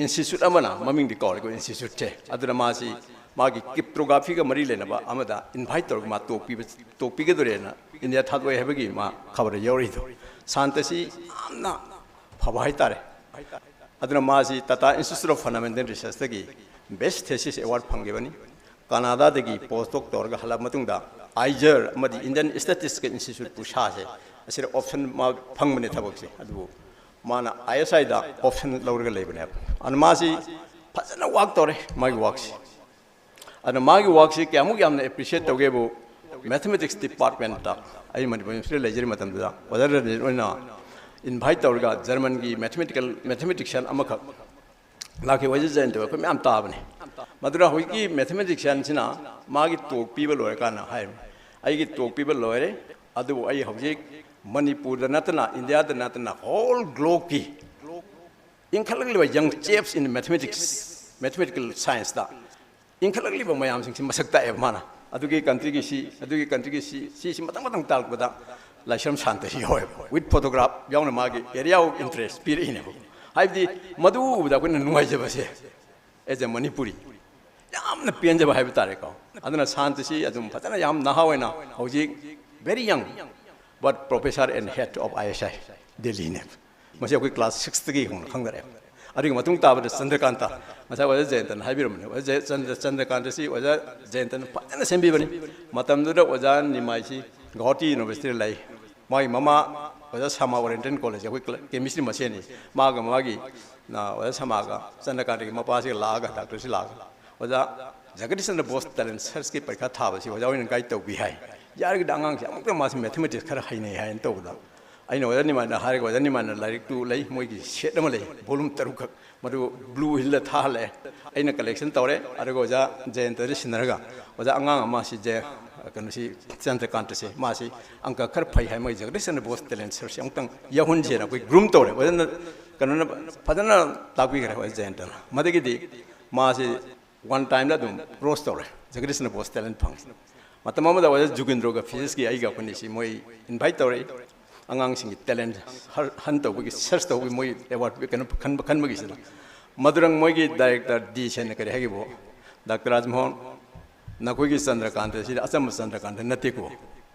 ꯏꯟꯁꯇꯤꯇ꯭ꯌꯨꯠ ꯑꯃꯅ, ꯃꯃꯤꯡꯗꯤ ꯀꯥꯎꯔꯦꯀꯣ ꯏꯟꯁꯇꯤꯇ꯭ꯌꯨꯠꯁꯦ, ꯑꯗꯨꯅ ꯃꯥꯁꯤ ꯃꯥꯒꯤ ꯀ꯭ꯔꯤꯞꯇꯣꯒ꯭ꯔꯥꯐꯤꯒ ꯃꯔꯤ ꯂꯩꯅꯕ ꯑꯃꯗ ꯏꯟꯚꯥꯏꯠ ꯇꯧꯔꯒ ꯃꯥ ꯇꯣꯛꯄꯤꯕ, ꯇꯣꯛꯄꯤꯒꯗꯣꯔꯦꯅ ꯏꯟꯗꯤꯌꯥ ꯊꯥꯗꯣꯛꯑꯦ ꯍꯥꯏꯕꯒꯤ ꯃꯥ ꯈꯕꯔꯗ ꯌꯥꯎꯔꯛꯏꯗꯣ꯫ ꯁꯥꯟꯇ꯭ꯔꯁꯤ ꯌꯥꯝꯅ ꯐꯕ ꯍꯥꯏꯇꯥꯔꯦ꯫ ꯑꯗꯨꯅ ꯃꯥꯁꯤ Tata Institute of Fundamental Researchꯇꯒꯤ Best Thesis Award ꯐꯪꯈꯤꯕꯅꯤ꯫ ꯀꯅꯥꯗꯥꯗꯒꯤ ꯄꯣꯁꯇꯣꯛ ꯇꯧꯔꯒ ꯍꯜꯂꯛꯑ ꯃꯇꯨꯡꯗ ꯑꯥꯏꯖꯔ ꯑꯃꯗꯤ Indian Statistical Institute, ꯄꯨꯁꯥꯁꯦ, ꯑꯁꯤꯗ ꯑꯣꯞꯁꯟ ꯃꯥ ꯐꯪꯕꯅꯦ ꯊꯕꯛꯁꯦ꯫ ꯑꯗꯨꯕꯨ ꯃꯥꯅ ꯑꯥꯏ ꯑꯦꯁ ꯑꯥꯏꯗ ꯑꯣꯞꯁꯟ ꯂꯧꯔꯒ ꯂꯩꯕꯅꯦꯕ꯫ ꯑꯗꯨꯅ ꯃꯥꯁꯤ ꯐꯖꯅ ꯋꯥꯛ ꯇꯧꯔꯦ, ꯃꯥꯒꯤ ꯋꯥꯛꯁꯤ꯫ ꯑꯗꯨꯅ ꯃꯥꯒꯤ ꯋꯥꯛꯁꯤ ꯀꯌꯥꯃꯨꯛ ꯌꯥꯝꯅ ꯑꯦꯄ꯭ꯔꯤꯁꯤꯌꯦꯠ ꯇꯧꯒꯦꯕꯨ, ꯃꯦꯊꯃꯦꯇꯤꯛꯁ ꯗꯤꯄꯥꯔꯠꯃꯦꯟꯇ, ꯑꯩ ꯃꯅꯤꯄꯨꯔ ꯌꯨꯅꯤꯚꯔꯁꯤꯇꯤꯗ ꯂꯩꯖꯔꯤ ꯃꯇꯝꯗꯨꯗ, ꯑꯣꯖꯥ ꯔꯟꯖꯤꯠ ꯑꯣꯏꯅ ꯏꯟꯚꯥꯏꯠ ꯇꯧꯔꯒ ꯖꯔꯃꯟꯒꯤ ꯃꯦꯊꯃꯦꯇꯤꯀꯦꯜ, ꯃꯦꯊꯃꯦꯇꯤꯛꯁꯤꯌꯥꯟ ꯑꯃꯈꯛ ꯂꯥꯛꯈꯤ, ꯋꯥꯏꯖꯠ ꯖꯌꯟꯇ, ꯑꯩꯈꯣꯏ ꯃꯌꯥꯝ ꯇꯥꯕꯅꯤ꯫ ꯃꯗꯨꯅ ꯍꯧꯖꯤꯛꯀꯤ ꯃꯦꯊꯃꯦꯇꯤꯛꯁꯤꯌꯥꯟꯁꯤꯅ ꯃꯥꯒꯤ ꯇꯣꯛ ꯄꯤꯕ ꯂꯣꯏꯔꯀꯥꯟꯗ ꯍꯥꯏꯕꯅꯤ, "ꯑꯩꯒꯤ ꯇꯣꯛ ꯄꯤꯕ ꯂꯣꯏꯔꯦ, ꯑꯗꯨꯕꯨ ꯑꯩ ꯍꯧꯖꯤꯛ ꯃꯅꯤꯄꯨꯔꯗ ꯅꯠꯇꯅ, ꯏꯟꯗꯤꯌꯥꯗ ꯅꯠꯇꯅ, ꯍꯣꯜ ꯒ꯭ꯂꯣꯕꯀꯤ ꯏꯟꯈꯠꯂꯛꯂꯤꯕ young chiefs in mathematics, mathematical scienceꯇ ꯏꯟꯈꯠꯂꯛꯂꯤꯕ ꯃꯌꯥꯝꯁꯤꯡꯁꯤ ꯃꯁꯛ ꯇꯥꯛꯑꯦꯕ ꯃꯥꯅ꯫ ꯑꯗꯨꯒꯤ ꯀꯟꯇ꯭ꯔꯤꯒꯤ ꯁꯤ, ꯑꯗꯨꯒꯤ ꯀꯟꯇ꯭ꯔꯤꯒꯤ ꯁꯤ, ꯁꯤꯁꯤ ꯃꯊꯪ ꯃꯊꯪ ꯇꯥꯛꯂꯛꯄꯗ ꯂꯥꯏꯁ꯭ꯔꯝ ꯁꯥꯟꯇꯁꯤ ꯌꯥꯎꯋꯦꯕ꯫ With photograph ꯌꯥꯎꯅ ꯃꯥꯒꯤ area of interest ꯄꯤꯔꯛꯏꯅꯦꯕ꯫ ꯍꯥꯏꯕꯗꯤ ꯃꯗꯨ ꯎꯕꯗ ꯑꯩꯈꯣꯏꯅ ꯅꯨꯡꯉꯥꯏꯖꯕꯁꯦ, as a Manipuri, ꯌꯥꯝꯅ ꯄꯦꯟꯖꯕ ꯍꯥꯏꯕ ꯇꯥꯔꯦꯀꯣ꯫ ꯑꯗꯨꯅ ꯁꯥꯟꯇꯁꯤ ꯑꯗꯨꯝ ꯐꯖꯅ ꯌꯥꯝ ꯅꯍꯥ ꯑꯣꯏꯅ ꯍꯧꯖꯤꯛ very young, but professor and head of I S I Delhi ꯅꯦꯕ꯫ ꯃꯁꯤ ꯑꯩꯈꯣꯏ ꯀ꯭ꯂꯥꯁ ꯁꯤꯛꯁꯇꯒꯤ ꯍꯧꯅ ꯈꯪꯅꯔꯛꯑꯦ꯫ ꯑꯗꯨꯒꯤ ꯃꯇꯨꯡ ꯇꯥꯕꯗ ꯆꯟꯗ꯭ꯔꯀꯥꯟꯇ, ꯉꯁꯥꯏ ꯑꯣꯖꯥ ꯖꯌꯟꯇꯅ ꯍꯥꯏꯕꯤꯔꯝꯕꯅꯤ, ꯑꯣꯖꯥ ꯆꯟꯗ꯭ꯔ-, ꯆꯟꯗ꯭ꯔꯀꯥꯟꯇꯁꯤ ꯑꯣꯖꯥ ꯖꯌꯟꯇꯅ ꯐꯖꯅ ꯁꯦꯝꯕꯤꯕꯅꯤ꯫ ꯃꯇꯝꯗꯨꯗ ꯑꯣꯖꯥ ꯅꯤꯃꯥꯏꯁꯤ ꯒꯧꯍꯥꯇꯤ ꯌꯨꯅꯤꯚꯔꯁꯤꯇꯤꯗ ꯂꯩ꯫ ꯃꯥꯒꯤ ꯃꯃꯥ ꯑꯣꯖꯥ ꯁꯃꯥ ꯑꯣꯔꯤꯌꯦꯟꯇꯦꯜ ꯀꯣꯂꯦꯖ, ꯑꯩꯈꯣꯏ ꯀꯦꯃꯤꯁꯇ꯭ꯔꯤ ꯃꯁꯦꯟꯅꯤ꯫ ꯃꯥꯒ ꯃꯥꯒꯤ, ꯑ, ꯑꯣꯖꯥ ꯁꯃꯥꯒ ꯆꯟꯗ꯭ꯔꯀꯥꯟꯇꯒꯤ ꯃꯄꯥꯁꯤꯒ ꯂꯥꯛꯑꯒ, ꯗꯥꯛꯇꯔꯁꯤ ꯂꯥꯛꯑꯒ, "ꯑꯣꯖꯥ, ꯖꯒꯗꯤꯁ ꯆꯟꯗ꯭ꯔ ꯕꯣꯁ ꯇꯦꯂꯦꯟ ꯁꯔꯆꯀꯤ ꯄꯔꯤꯈꯥ ꯊꯥꯕꯁꯤ ꯑꯣꯖꯥ ꯍꯣꯏꯅ ꯒꯥꯏꯗ ꯇꯧꯕꯤ ꯍꯥꯏ꯫ ꯌꯥꯔꯒꯗꯤ ꯑꯉꯥꯡꯁꯤ ꯑꯃꯨꯛꯇ ꯃꯥꯁꯤ ꯃꯦꯊꯃꯦꯇꯤꯛꯁ ꯈꯔ ꯍꯩꯅꯩ" ꯍꯥꯏꯅ ꯇꯧꯕꯗ, ꯑꯩꯅ ꯑꯣꯖꯥ ꯅꯤꯃꯥꯟꯗ ꯍꯥꯏꯔꯒ, "ꯑꯣꯖꯥ ꯅꯤꯃꯥꯟꯗ ꯂꯥꯏꯔꯤꯛꯇꯨ ꯂꯩ, ꯃꯣꯏꯒꯤ ꯁꯦꯠ ꯑꯃ ꯂꯩ, ꯚꯣꯂꯨꯝ ꯇꯔꯨꯛꯈꯛ, ꯃꯗꯨ ꯕ꯭ꯂꯨ ꯍꯤꯜꯗ ꯊꯥꯍꯜꯂꯛꯑꯦ꯫ ꯑꯩꯅ ꯀꯂꯦꯛꯁꯟ ꯇꯧꯔꯦ, ꯑꯗꯨꯒ ꯑꯣꯖꯥ ꯖꯌꯟꯇꯗ ꯁꯤꯟꯅꯔꯒ, ꯑꯣꯖꯥ, ꯑꯉꯥꯡ ꯑꯃ ꯁꯤ ꯖ-, ꯀꯩꯅꯣꯁꯤ, ꯆꯟꯗ꯭ꯔꯀꯥꯟꯇꯁꯦ, ꯃꯥꯁꯤ ꯑꯪꯀ ꯈꯔ ꯐꯩ ꯍꯥꯏ, ꯃꯣꯏ ꯖꯒꯗꯤꯁ ꯆꯟꯗ꯭ꯔ ꯕꯣꯁ ꯇꯦꯂꯦꯟ ꯁꯔꯆꯁꯤ ꯑꯃꯨꯛꯇꯪ ꯌꯥꯎꯍꯟꯁꯦꯅ ꯑꯩꯈꯣꯏ ꯒ꯭ꯔꯨꯝ ꯇꯧꯔꯦ꯫ ꯑꯣꯖꯥꯅ, ꯀꯩꯅꯣꯅ ꯐꯖꯅ ꯇꯥꯛꯄꯤꯈ꯭ꯔꯦ ꯑꯣꯖꯥ ꯖꯌꯟꯇꯅ꯫ ꯃꯗꯒꯤꯗꯤ ꯃꯥꯁꯤ ꯋꯥꯟ ꯇꯥꯏꯝꯗ ꯑꯗꯨꯝ ꯀ꯭ꯔꯣꯁ ꯇꯧꯔꯦ, ꯖꯒꯗꯤꯁ ꯆꯟꯗ꯭ꯔ ꯕꯣꯁ ꯇꯦꯂꯦꯟ ꯐꯪꯉꯤ꯫ ꯃꯇꯝ ꯑꯃꯗ ꯑꯣꯖꯥ ꯖꯨꯒꯤꯟꯗ꯭ꯔꯣꯒ ꯐꯤꯖꯤꯛꯁꯀꯤ ꯑꯩꯒ ꯑꯩꯈꯣꯏꯅꯤꯁꯤ ꯃꯣꯏ ꯏꯟꯚꯥꯏꯠ ꯇꯧꯔꯛꯏ꯫ ꯑꯉꯥꯡꯁꯤꯡꯒꯤ ꯇꯦꯂꯦꯟ ꯍꯟ ꯇꯧꯕꯒꯤ, ꯁꯔꯆ ꯇꯧꯕꯒꯤ, ꯃꯣꯏ ꯑꯦꯋꯥꯔꯗ ꯀꯩꯅꯣ ꯈꯟꯕ, ꯈꯟꯕꯒꯤꯁꯤꯗ꯫ ꯃꯗꯨꯔꯪ ꯃꯣꯏꯒꯤ ꯗꯥꯏꯔꯦꯛꯇꯔ ꯗꯤ ꯁꯦꯟꯅ ꯀꯔꯤ ꯍꯥꯏꯈꯤꯕꯣ, "ꯗꯥꯛꯇꯔ ꯔꯥꯖꯃꯣꯍꯟ, ꯅꯈꯣꯏꯒꯤ ꯆꯟꯗ꯭ꯔꯀꯥꯟꯇ ꯁꯤꯗꯤ ꯑꯆꯝꯕ ꯆꯟꯗ꯭ꯔꯀꯥꯟꯇ ꯅꯠꯇꯦꯀꯣ꯫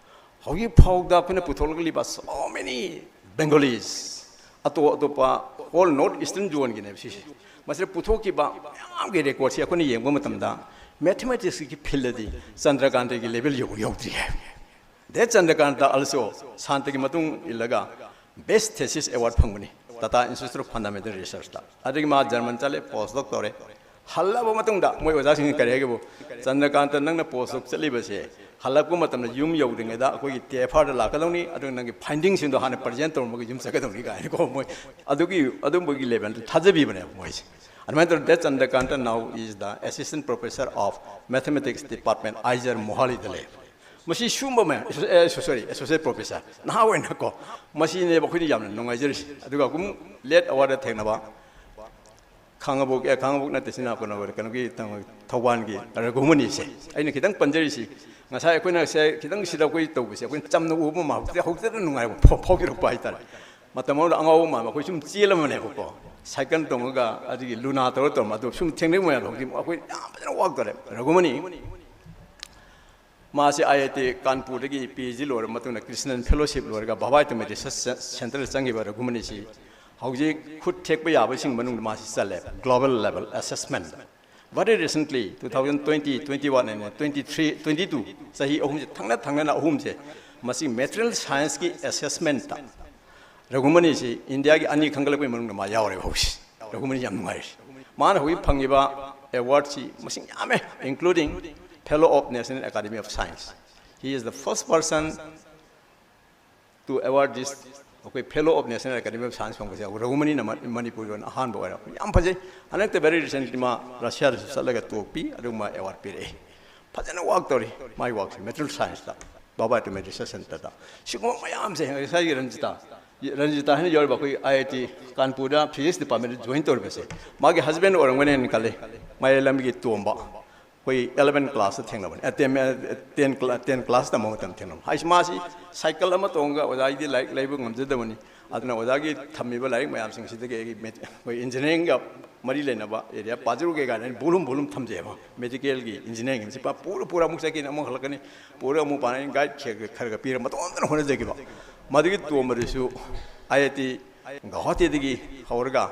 ꯍꯧꯖꯤꯛ ꯐꯥꯎꯗ ꯑꯩꯈꯣꯏꯅ ꯄꯨꯊꯣꯛꯂꯛꯂꯤꯕ so many Bengalis, ꯑꯇꯣꯞ ꯑꯇꯣꯞꯄ ꯍꯣꯜ ꯅꯣꯔꯠ ꯏꯁꯇꯔꯟ ꯖꯣꯟꯒꯤꯅꯦꯕ ꯁꯤꯁꯦ꯫ ꯃꯁꯤꯗ ꯄꯨꯊꯣꯛꯈꯤꯕ ꯃꯌꯥꯝꯒꯤ ꯔꯦꯀꯣꯔꯠꯁꯤ ꯑꯩꯈꯣꯏꯅ ꯌꯦꯡꯕ ꯃꯇꯝꯗ, ꯃꯦꯊꯃꯦꯇꯤꯛꯁꯀꯤ ꯐꯤꯜꯗꯗꯤ ꯆꯟꯗ꯭ꯔꯀꯥꯟꯇꯒꯤ ꯂꯦꯚꯦꯜ ꯌꯧꯕ ꯌꯧꯗ꯭ꯔꯤ ꯍꯥꯏꯕꯅꯤ"꯫ ꯗꯦꯠ ꯆꯟꯗ꯭ꯔꯀꯥꯟꯇ also ꯁꯥꯟꯇꯒꯤ ꯃꯇꯨꯡ ꯏꯜꯂꯒ ꯕꯦꯁ ꯊꯦꯁꯤꯁ ꯑꯦꯋꯥꯔꯗ ꯐꯪꯕꯅꯤ ꯇꯥꯇꯥ ꯏꯟꯁꯇꯤꯇ꯭ꯌꯨꯠ ꯑꯣꯐ ꯐꯟꯗꯥꯃꯦꯟꯇꯦꯜ ꯔꯤꯁꯔꯆꯇ꯫ ꯑꯗꯒꯤ ꯃꯥ ꯖꯔꯃꯟ ꯆꯠꯂꯦ, ꯄꯣꯁ ꯗꯣꯛ ꯇꯧꯔꯦ꯫ ꯍꯜꯂꯛꯑꯕ ꯃꯇꯨꯡꯗ ꯃꯣꯏ ꯑꯣꯖꯥꯁꯤꯡꯅ ꯀꯔꯤ ꯍꯥꯏꯒꯦꯕꯨ, "ꯆꯟꯗ꯭ꯔꯀꯥꯟꯇ, ꯅꯪꯅ ꯄꯣꯁ ꯗꯣꯛ ꯆꯠꯂꯤꯕꯁꯦ ꯍꯜꯂꯛꯄ ꯃꯇꯝꯗ ꯌꯨꯝ ꯌꯧꯗ꯭ꯔꯤꯉꯩꯗ ꯑꯩꯈꯣꯏꯒꯤ ꯇꯤ ꯑꯦꯐ ꯑꯥꯔꯗ ꯂꯥꯛꯀꯗꯧꯅꯤ, ꯑꯗꯨꯒ ꯅꯪꯒꯤ ꯐꯥꯏꯟꯗꯤꯡꯁꯤꯡꯗꯣ ꯍꯥꯟꯅ ꯄ꯭ꯔꯖꯦꯟ ꯇꯧꯔꯝꯃꯒ ꯌꯨꯝ ꯆꯠꯀꯗꯧꯅꯤ" ꯀꯥꯏꯅꯀꯣ, ꯃꯣꯏ ꯑꯗꯨꯒꯤ, ꯑꯗꯨꯝꯕꯒꯤ ꯂꯦꯚꯦꯜꯗ ꯊꯥꯖꯕꯤꯕꯅꯦꯕ ꯃꯣꯏꯁꯦ꯫ ꯑꯗꯨꯃꯥꯏꯅ ꯇꯧꯗꯅ that Chandrakanta now is the assistant professor of mathematics department, IISER ꯃꯣꯍꯥꯂꯤꯗ ꯂꯩ꯫ ꯃꯁꯤ ꯁꯨꯝꯕ ꯃꯌꯥꯝ, ꯑꯦꯁꯣ-, ꯑꯦ, ꯁꯣ-, ꯁꯣꯔꯤ, ꯑꯦꯁꯣꯁꯤꯌꯦꯠ ꯄ꯭ꯔꯣꯐꯦꯁꯔ ꯅꯍꯥ ꯑꯣꯏꯅꯀꯣ, ꯃꯁꯤꯅꯦꯕ ꯑꯩꯈꯣꯏꯅ ꯌꯥꯝꯅ ꯅꯨꯡꯉꯥꯏꯖꯔꯤꯁꯤ꯫ ꯑꯗꯨꯒ ꯑꯗꯨꯝ ꯂꯦꯠ ꯑꯋꯥꯔꯗ ꯊꯦꯡꯅꯕ ꯈꯥꯡꯉꯕꯣꯛ, ꯑꯦ, ꯈꯥꯡꯉꯕꯣꯛ ꯅꯠꯇꯦ, ꯁꯤꯅ ꯀꯩꯅꯣ, ꯀꯩꯅꯣꯒꯤ, ꯊꯧꯕꯥꯜꯒꯤ ꯔꯘꯨꯃꯅꯤꯁꯦ꯫ ꯑꯩꯅ ꯈꯤꯇꯪ ꯄꯟꯖꯔꯤꯁꯤ, ꯉꯁꯥꯏ ꯑꯩꯈꯣꯏꯅ ꯁꯦ ꯈꯤꯇꯪ ꯁꯤꯗ ꯑꯩꯈꯣꯏ ꯇꯧꯕꯁꯦ, ꯑꯩꯈꯣꯏꯅ ꯆꯝꯅ ꯎꯕ ꯃꯥ ꯍꯧꯖꯤꯛꯇꯤ, ꯍꯧꯖꯤꯛꯇ ꯅꯨꯡꯉꯥꯏꯕ ꯐꯥꯎ-, ꯐꯥꯎꯕꯤꯔꯛꯄ ꯍꯥꯏꯇꯥꯔꯦ꯫ ꯃꯇꯝ ꯑꯃꯗ ꯑꯉꯥꯎꯕ ꯃꯥꯟꯕ ꯑꯩꯈꯣꯏ ꯁꯨꯝ ꯆꯦꯜꯂꯝꯕꯅꯦꯕꯀꯣ, ꯁꯥꯏꯀꯜ ꯇꯣꯡꯉꯒ, ꯑꯗꯒꯤ ꯂꯨꯅꯥ ꯇꯧꯔ ꯇꯧꯔꯝꯕ, ꯑꯗꯨ ꯁꯨꯝ ꯊꯦꯡꯅꯕ ꯃꯌꯥꯝꯗꯣ ꯍꯧꯖꯤꯛ ꯑꯩꯈꯣꯏ ꯌꯥꯝ ꯐꯖꯅ ꯋꯥꯛ ꯇꯧꯔꯦ꯫ ꯔꯘꯨꯃꯅꯤ, ꯃꯥꯁꯤ ꯑꯥꯏ ꯑꯥꯏ ꯇꯤ ꯀꯥꯟꯄꯨꯔꯗꯒꯤ ꯄꯤ ꯑꯩꯆ ꯗꯤ ꯂꯣꯏꯔꯕ ꯃꯇꯨꯡꯗ ꯀ꯭ꯔꯤꯁꯅꯟ ꯐꯦꯂꯣꯁꯤꯞ ꯂꯣꯏꯔꯒ ꯚꯥꯚꯥꯏ ꯇꯨꯃꯦ ꯔꯤꯁꯔꯆ ꯁꯦꯟꯇꯔꯗ ꯆꯪꯈꯤꯕ ꯔꯘꯨꯃꯅꯤꯁꯤ ꯍꯧꯖꯤꯛ ꯈꯨꯠ ꯊꯦꯛꯄ ꯌꯥꯕꯁꯤꯡ ꯃꯅꯨꯡꯗ ꯃꯥꯁꯤ ꯆꯜꯂꯦ, global level assessment꯫ Very recently, two thousand twenty, twenty one and twenty three, twenty two, ꯆꯍꯤ ꯑꯍꯨꯝꯁꯦ ꯊꯪꯅ ꯊꯪꯅꯅ ꯑꯍꯨꯝꯁꯦ, ꯃꯁꯤ ꯃꯦꯇꯔꯤꯌꯦꯜ ꯁꯥꯏꯟꯁꯀꯤ ꯑꯦꯁꯦꯁꯃꯦꯟꯇ ꯔꯘꯨꯃꯅꯤꯁꯤ ꯏꯟꯗꯤꯌꯥꯒꯤ ꯑꯅꯤ ꯈꯟꯒꯠꯂꯛꯄꯒꯤ ꯃꯅꯨꯡꯗ ꯃꯥ ꯌꯥꯎꯔꯦꯕ ꯍꯧꯖꯤꯛ꯫ ꯔꯘꯨꯃꯅꯤ ꯌꯥꯝ ꯅꯨꯡꯉꯥꯏꯔꯤ꯫ ꯃꯥꯅ ꯍꯧꯖꯤꯛ ꯐꯪꯉꯤꯕ ꯑꯦꯋꯥꯔꯗꯁꯤ ꯃꯁꯤꯡ ꯌꯥꯝꯃꯦ, including Fellow of National Academy of Science. He is the first person to award this, ꯑꯩꯈꯣꯏ Fellow of National Academy of Science ꯐꯪꯕꯁꯦ ꯑꯩꯈꯣꯏ ꯔꯘꯨꯃꯅꯤꯅ ꯃ-, ꯃꯅꯤꯄꯨꯔꯒꯤ ꯑꯣꯏꯅ ꯑꯍꯥꯟꯕ ꯑꯣꯏꯔꯛꯄ꯫ ꯌꯥꯝ ꯐꯖꯩ꯫ ꯍꯟꯗꯛꯇ very recently ꯃꯥ ꯔꯁꯤꯌꯥꯗꯁꯨ ꯆꯠꯂꯒ ꯇꯣꯞꯄꯤ, ꯑꯗꯨꯒꯨꯝꯕ ꯑꯦꯋꯥꯔꯗ ꯄꯤꯔꯛꯑꯦ꯫ ꯐꯖꯅ ꯋꯥꯛ ꯇꯧꯔꯤ꯫ ꯃꯥꯏ ꯋꯥꯛꯁꯦ material scienceꯇ, ꯕꯥꯕꯥ ꯑꯦꯇꯣꯃꯤꯛ ꯔꯤꯁꯔꯆ ꯁꯦꯟꯇꯔꯗ꯫ ꯁꯤꯒꯨꯝꯕ ꯃꯌꯥꯝꯁꯦ ꯉꯁꯥꯏꯒꯤ ꯔꯟꯖꯤꯇꯥ, ꯔꯟꯖꯤꯇꯥ ꯍꯥꯏꯅ ꯌꯥꯎꯔꯤꯕ ꯑꯩꯈꯣꯏ ꯑꯥꯏ ꯑꯥꯏ ꯇꯤ ꯀꯥꯟꯄꯨꯔꯗ ꯐꯤꯖꯤꯛꯁ ꯗꯤꯄꯥꯔꯠꯃꯦꯟꯗ ꯖꯣꯏꯟ ꯇꯧꯔꯤꯕꯁꯦ, ꯃꯥꯒꯤ ꯍꯁꯕꯦꯟ ꯑꯣꯏꯔꯝꯒꯅꯦꯅ ꯈꯜꯂꯤ, ꯃꯌꯥꯏ ꯂꯝꯕꯤꯒꯤ ꯇꯣꯝꯕ꯫ ꯑꯩꯈꯣꯏ eleven classꯇ ꯊꯦꯡꯅꯕꯅꯤ, ꯑ, ten, ꯑ, ten cla-, ten class ꯇꯝꯕ ꯃꯇꯝꯗ ꯊꯦꯡꯅꯕꯅꯤ꯫ ꯍꯥꯏꯁꯤ ꯃꯥꯁꯤ ꯁꯥꯏꯀꯜ ꯑꯃ ꯇꯣꯡꯉꯒ ꯑꯣꯖꯥꯒꯤꯗꯤ ꯂꯥꯏꯔꯤꯛ ꯂꯩꯕ ꯉꯝꯖꯗꯕꯅꯤ꯫ ꯑꯗꯨꯅ ꯑꯣꯖꯥꯒꯤ ꯊꯝꯃꯤꯕ ꯂꯥꯏꯔꯤꯛ ꯃꯌꯥꯝꯁꯤꯡꯁꯤꯗꯒꯤ ꯑꯩꯒꯤ ꯃꯦꯠ-, ꯑꯩꯈꯣꯏ ꯏꯟꯖꯤꯅꯤꯌꯥꯔꯤꯡꯒ ꯃꯔꯤ ꯂꯩꯅꯕ ꯑꯦꯔꯤꯌꯥ ꯄꯥꯖꯔꯨꯒꯦ ꯀꯥꯏꯅ ꯑꯩꯅ ꯕꯣꯂꯨꯝ ꯕꯣꯂꯨꯝ ꯊꯝꯖꯩꯑꯕ꯫ ꯃꯦꯗꯤꯀꯦꯜꯒꯤ ꯏꯟꯖꯤꯅꯤꯌꯥꯔꯤꯡ ꯑꯁꯤ ꯄꯨꯔꯥ ꯄꯨꯔꯥ ꯑꯃꯨꯛ ꯆꯠꯈꯤꯅꯤ, ꯑꯃꯨꯛ ꯍꯜꯂꯛꯀꯅꯤ, ꯄꯨꯔꯥ ꯑꯃꯨꯛ ꯄꯥꯅꯤ, ꯒꯥꯏꯗ ꯈꯔ ꯈꯔ ꯈꯔ ꯄꯤꯔꯒ ꯃꯇꯣꯝꯇꯅ ꯍꯣꯠꯅꯖꯈꯤꯕ꯫ ꯃꯗꯨꯒꯤ ꯇꯣꯝꯕꯗꯨꯁꯨ ꯑꯥꯏ ꯑꯥꯏ ꯇꯤ ꯒꯧꯍꯥꯇꯤꯗꯒꯤ ꯍꯧꯔꯒ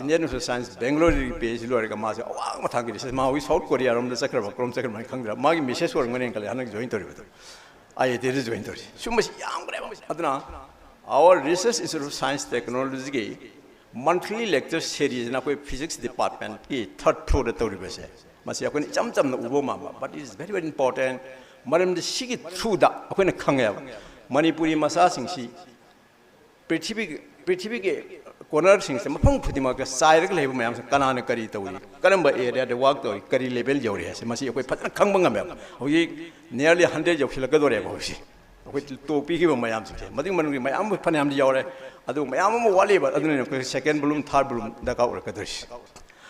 Indian Social Science ꯕꯦꯡꯒꯂꯣꯔꯗꯒꯤ ꯄꯤ ꯑꯩꯆ ꯗꯤ ꯂꯣꯏꯔꯒ ꯃꯥꯁꯦ ꯑꯋꯥꯡꯕ ꯊꯥꯛꯀꯤ ꯔꯤꯁꯔꯆ, ꯃꯥ ꯍꯧꯖꯤꯛ ꯁꯥꯎꯠ ꯀꯣꯔꯤꯌꯥꯔꯣꯝꯗ ꯆꯠꯈ꯭ꯔꯕ, ꯀꯔꯣꯝ ꯆꯠꯈ꯭ꯔꯕ ꯍꯥꯏꯅ ꯈꯪꯗ꯭ꯔꯦ꯫ ꯃꯥꯒꯤ ꯃꯤꯁꯦꯁ ꯑꯣꯏꯔꯝꯒꯅꯤ ꯈꯜꯂꯦ ꯍꯟꯗꯛ ꯖꯣꯏꯟ ꯇꯧꯔꯤꯕꯗꯣ, ꯑꯥꯏ ꯑꯥꯏ ꯇꯤꯗ ꯖꯣꯏꯟ ꯇꯧꯔꯤ꯫ ꯁꯨꯝꯕꯁꯤ ꯌꯥꯝꯈ꯭ꯔꯦꯕ꯫ ꯑꯗꯨꯅ our Research Institute of Science Technologyꯒꯤ monthly lecture seriesꯅ ꯑꯩꯈꯣꯏ ꯐꯤꯖꯤꯛꯁ ꯗꯤꯄꯥꯔꯠꯃꯦꯟꯠꯀꯤ ꯊꯥꯔꯠ ꯐ꯭ꯂꯣꯔꯗ ꯇꯧꯔꯤꯕꯁꯦ, ꯃꯁꯤ ꯑꯩꯈꯣꯏꯅ ꯏꯆꯝ ꯆꯝꯅ ꯎꯕ ꯃꯥꯟꯕ, but it is very very important꯫ ꯃꯔꯝꯗꯤ ꯁꯤꯒꯤ ꯊ꯭ꯔꯨꯗ ꯑꯩꯈꯣꯏꯅ ꯈꯪꯉꯦꯕ ꯃꯅꯤꯄꯨꯔꯤ ꯃꯆꯥꯁꯤꯡꯁꯤ ꯄ꯭ꯔꯤꯊꯤꯕꯤꯒꯤ, ꯄ꯭ꯔꯤꯊꯤꯕꯤꯒꯤ ꯀꯣꯅꯔꯁꯤꯡꯁꯦ, ꯃꯐꯝ ꯈꯨꯗꯤꯡꯃꯛꯇ ꯆꯥꯏꯔꯒ ꯂꯩꯕ ꯃꯌꯥꯝꯁꯦ ꯀꯅꯥꯅ ꯀꯔꯤ ꯇꯧꯔꯤ, ꯀꯔꯝꯕ ꯑꯦꯔꯤꯌꯥꯗ ꯋꯥꯛ ꯇꯧꯔꯤ, ꯀꯔꯤ ꯂꯦꯚꯦꯜ ꯌꯧꯔꯤ ꯍꯥꯏꯁꯦ ꯃꯁꯤ ꯑꯩꯈꯣꯏ ꯐꯖꯅ ꯈꯪꯕ ꯉꯝꯃꯦꯕ꯫ ꯍꯧꯖꯤꯛ nearly hundred ꯌꯧꯁꯤꯜꯂꯛꯀꯗꯧꯔꯦꯕ ꯍꯧꯖꯤꯛꯁꯦ꯫ ꯑꯩꯈꯣꯏ ꯇꯣꯞ ꯄꯤꯈꯤꯕ ꯃꯌꯥꯝꯁꯤꯡꯁꯦ, ꯃꯗꯨꯒꯤ ꯃꯅꯨꯡꯒꯤ ꯃꯌꯥꯝ ꯐꯅꯌꯥꯝꯗꯤ ꯌꯥꯎꯔꯦ, ꯑꯗꯨ ꯃꯌꯥꯝ ꯑꯃ ꯋꯥꯠꯂꯤꯕ꯫ ꯑꯗꯨꯅꯅꯦ ꯑꯩꯈꯣꯏ second volume, third volume ꯗꯔꯀꯥꯔ ꯑꯣꯏꯔꯛꯀꯗꯣꯏꯁꯦ꯫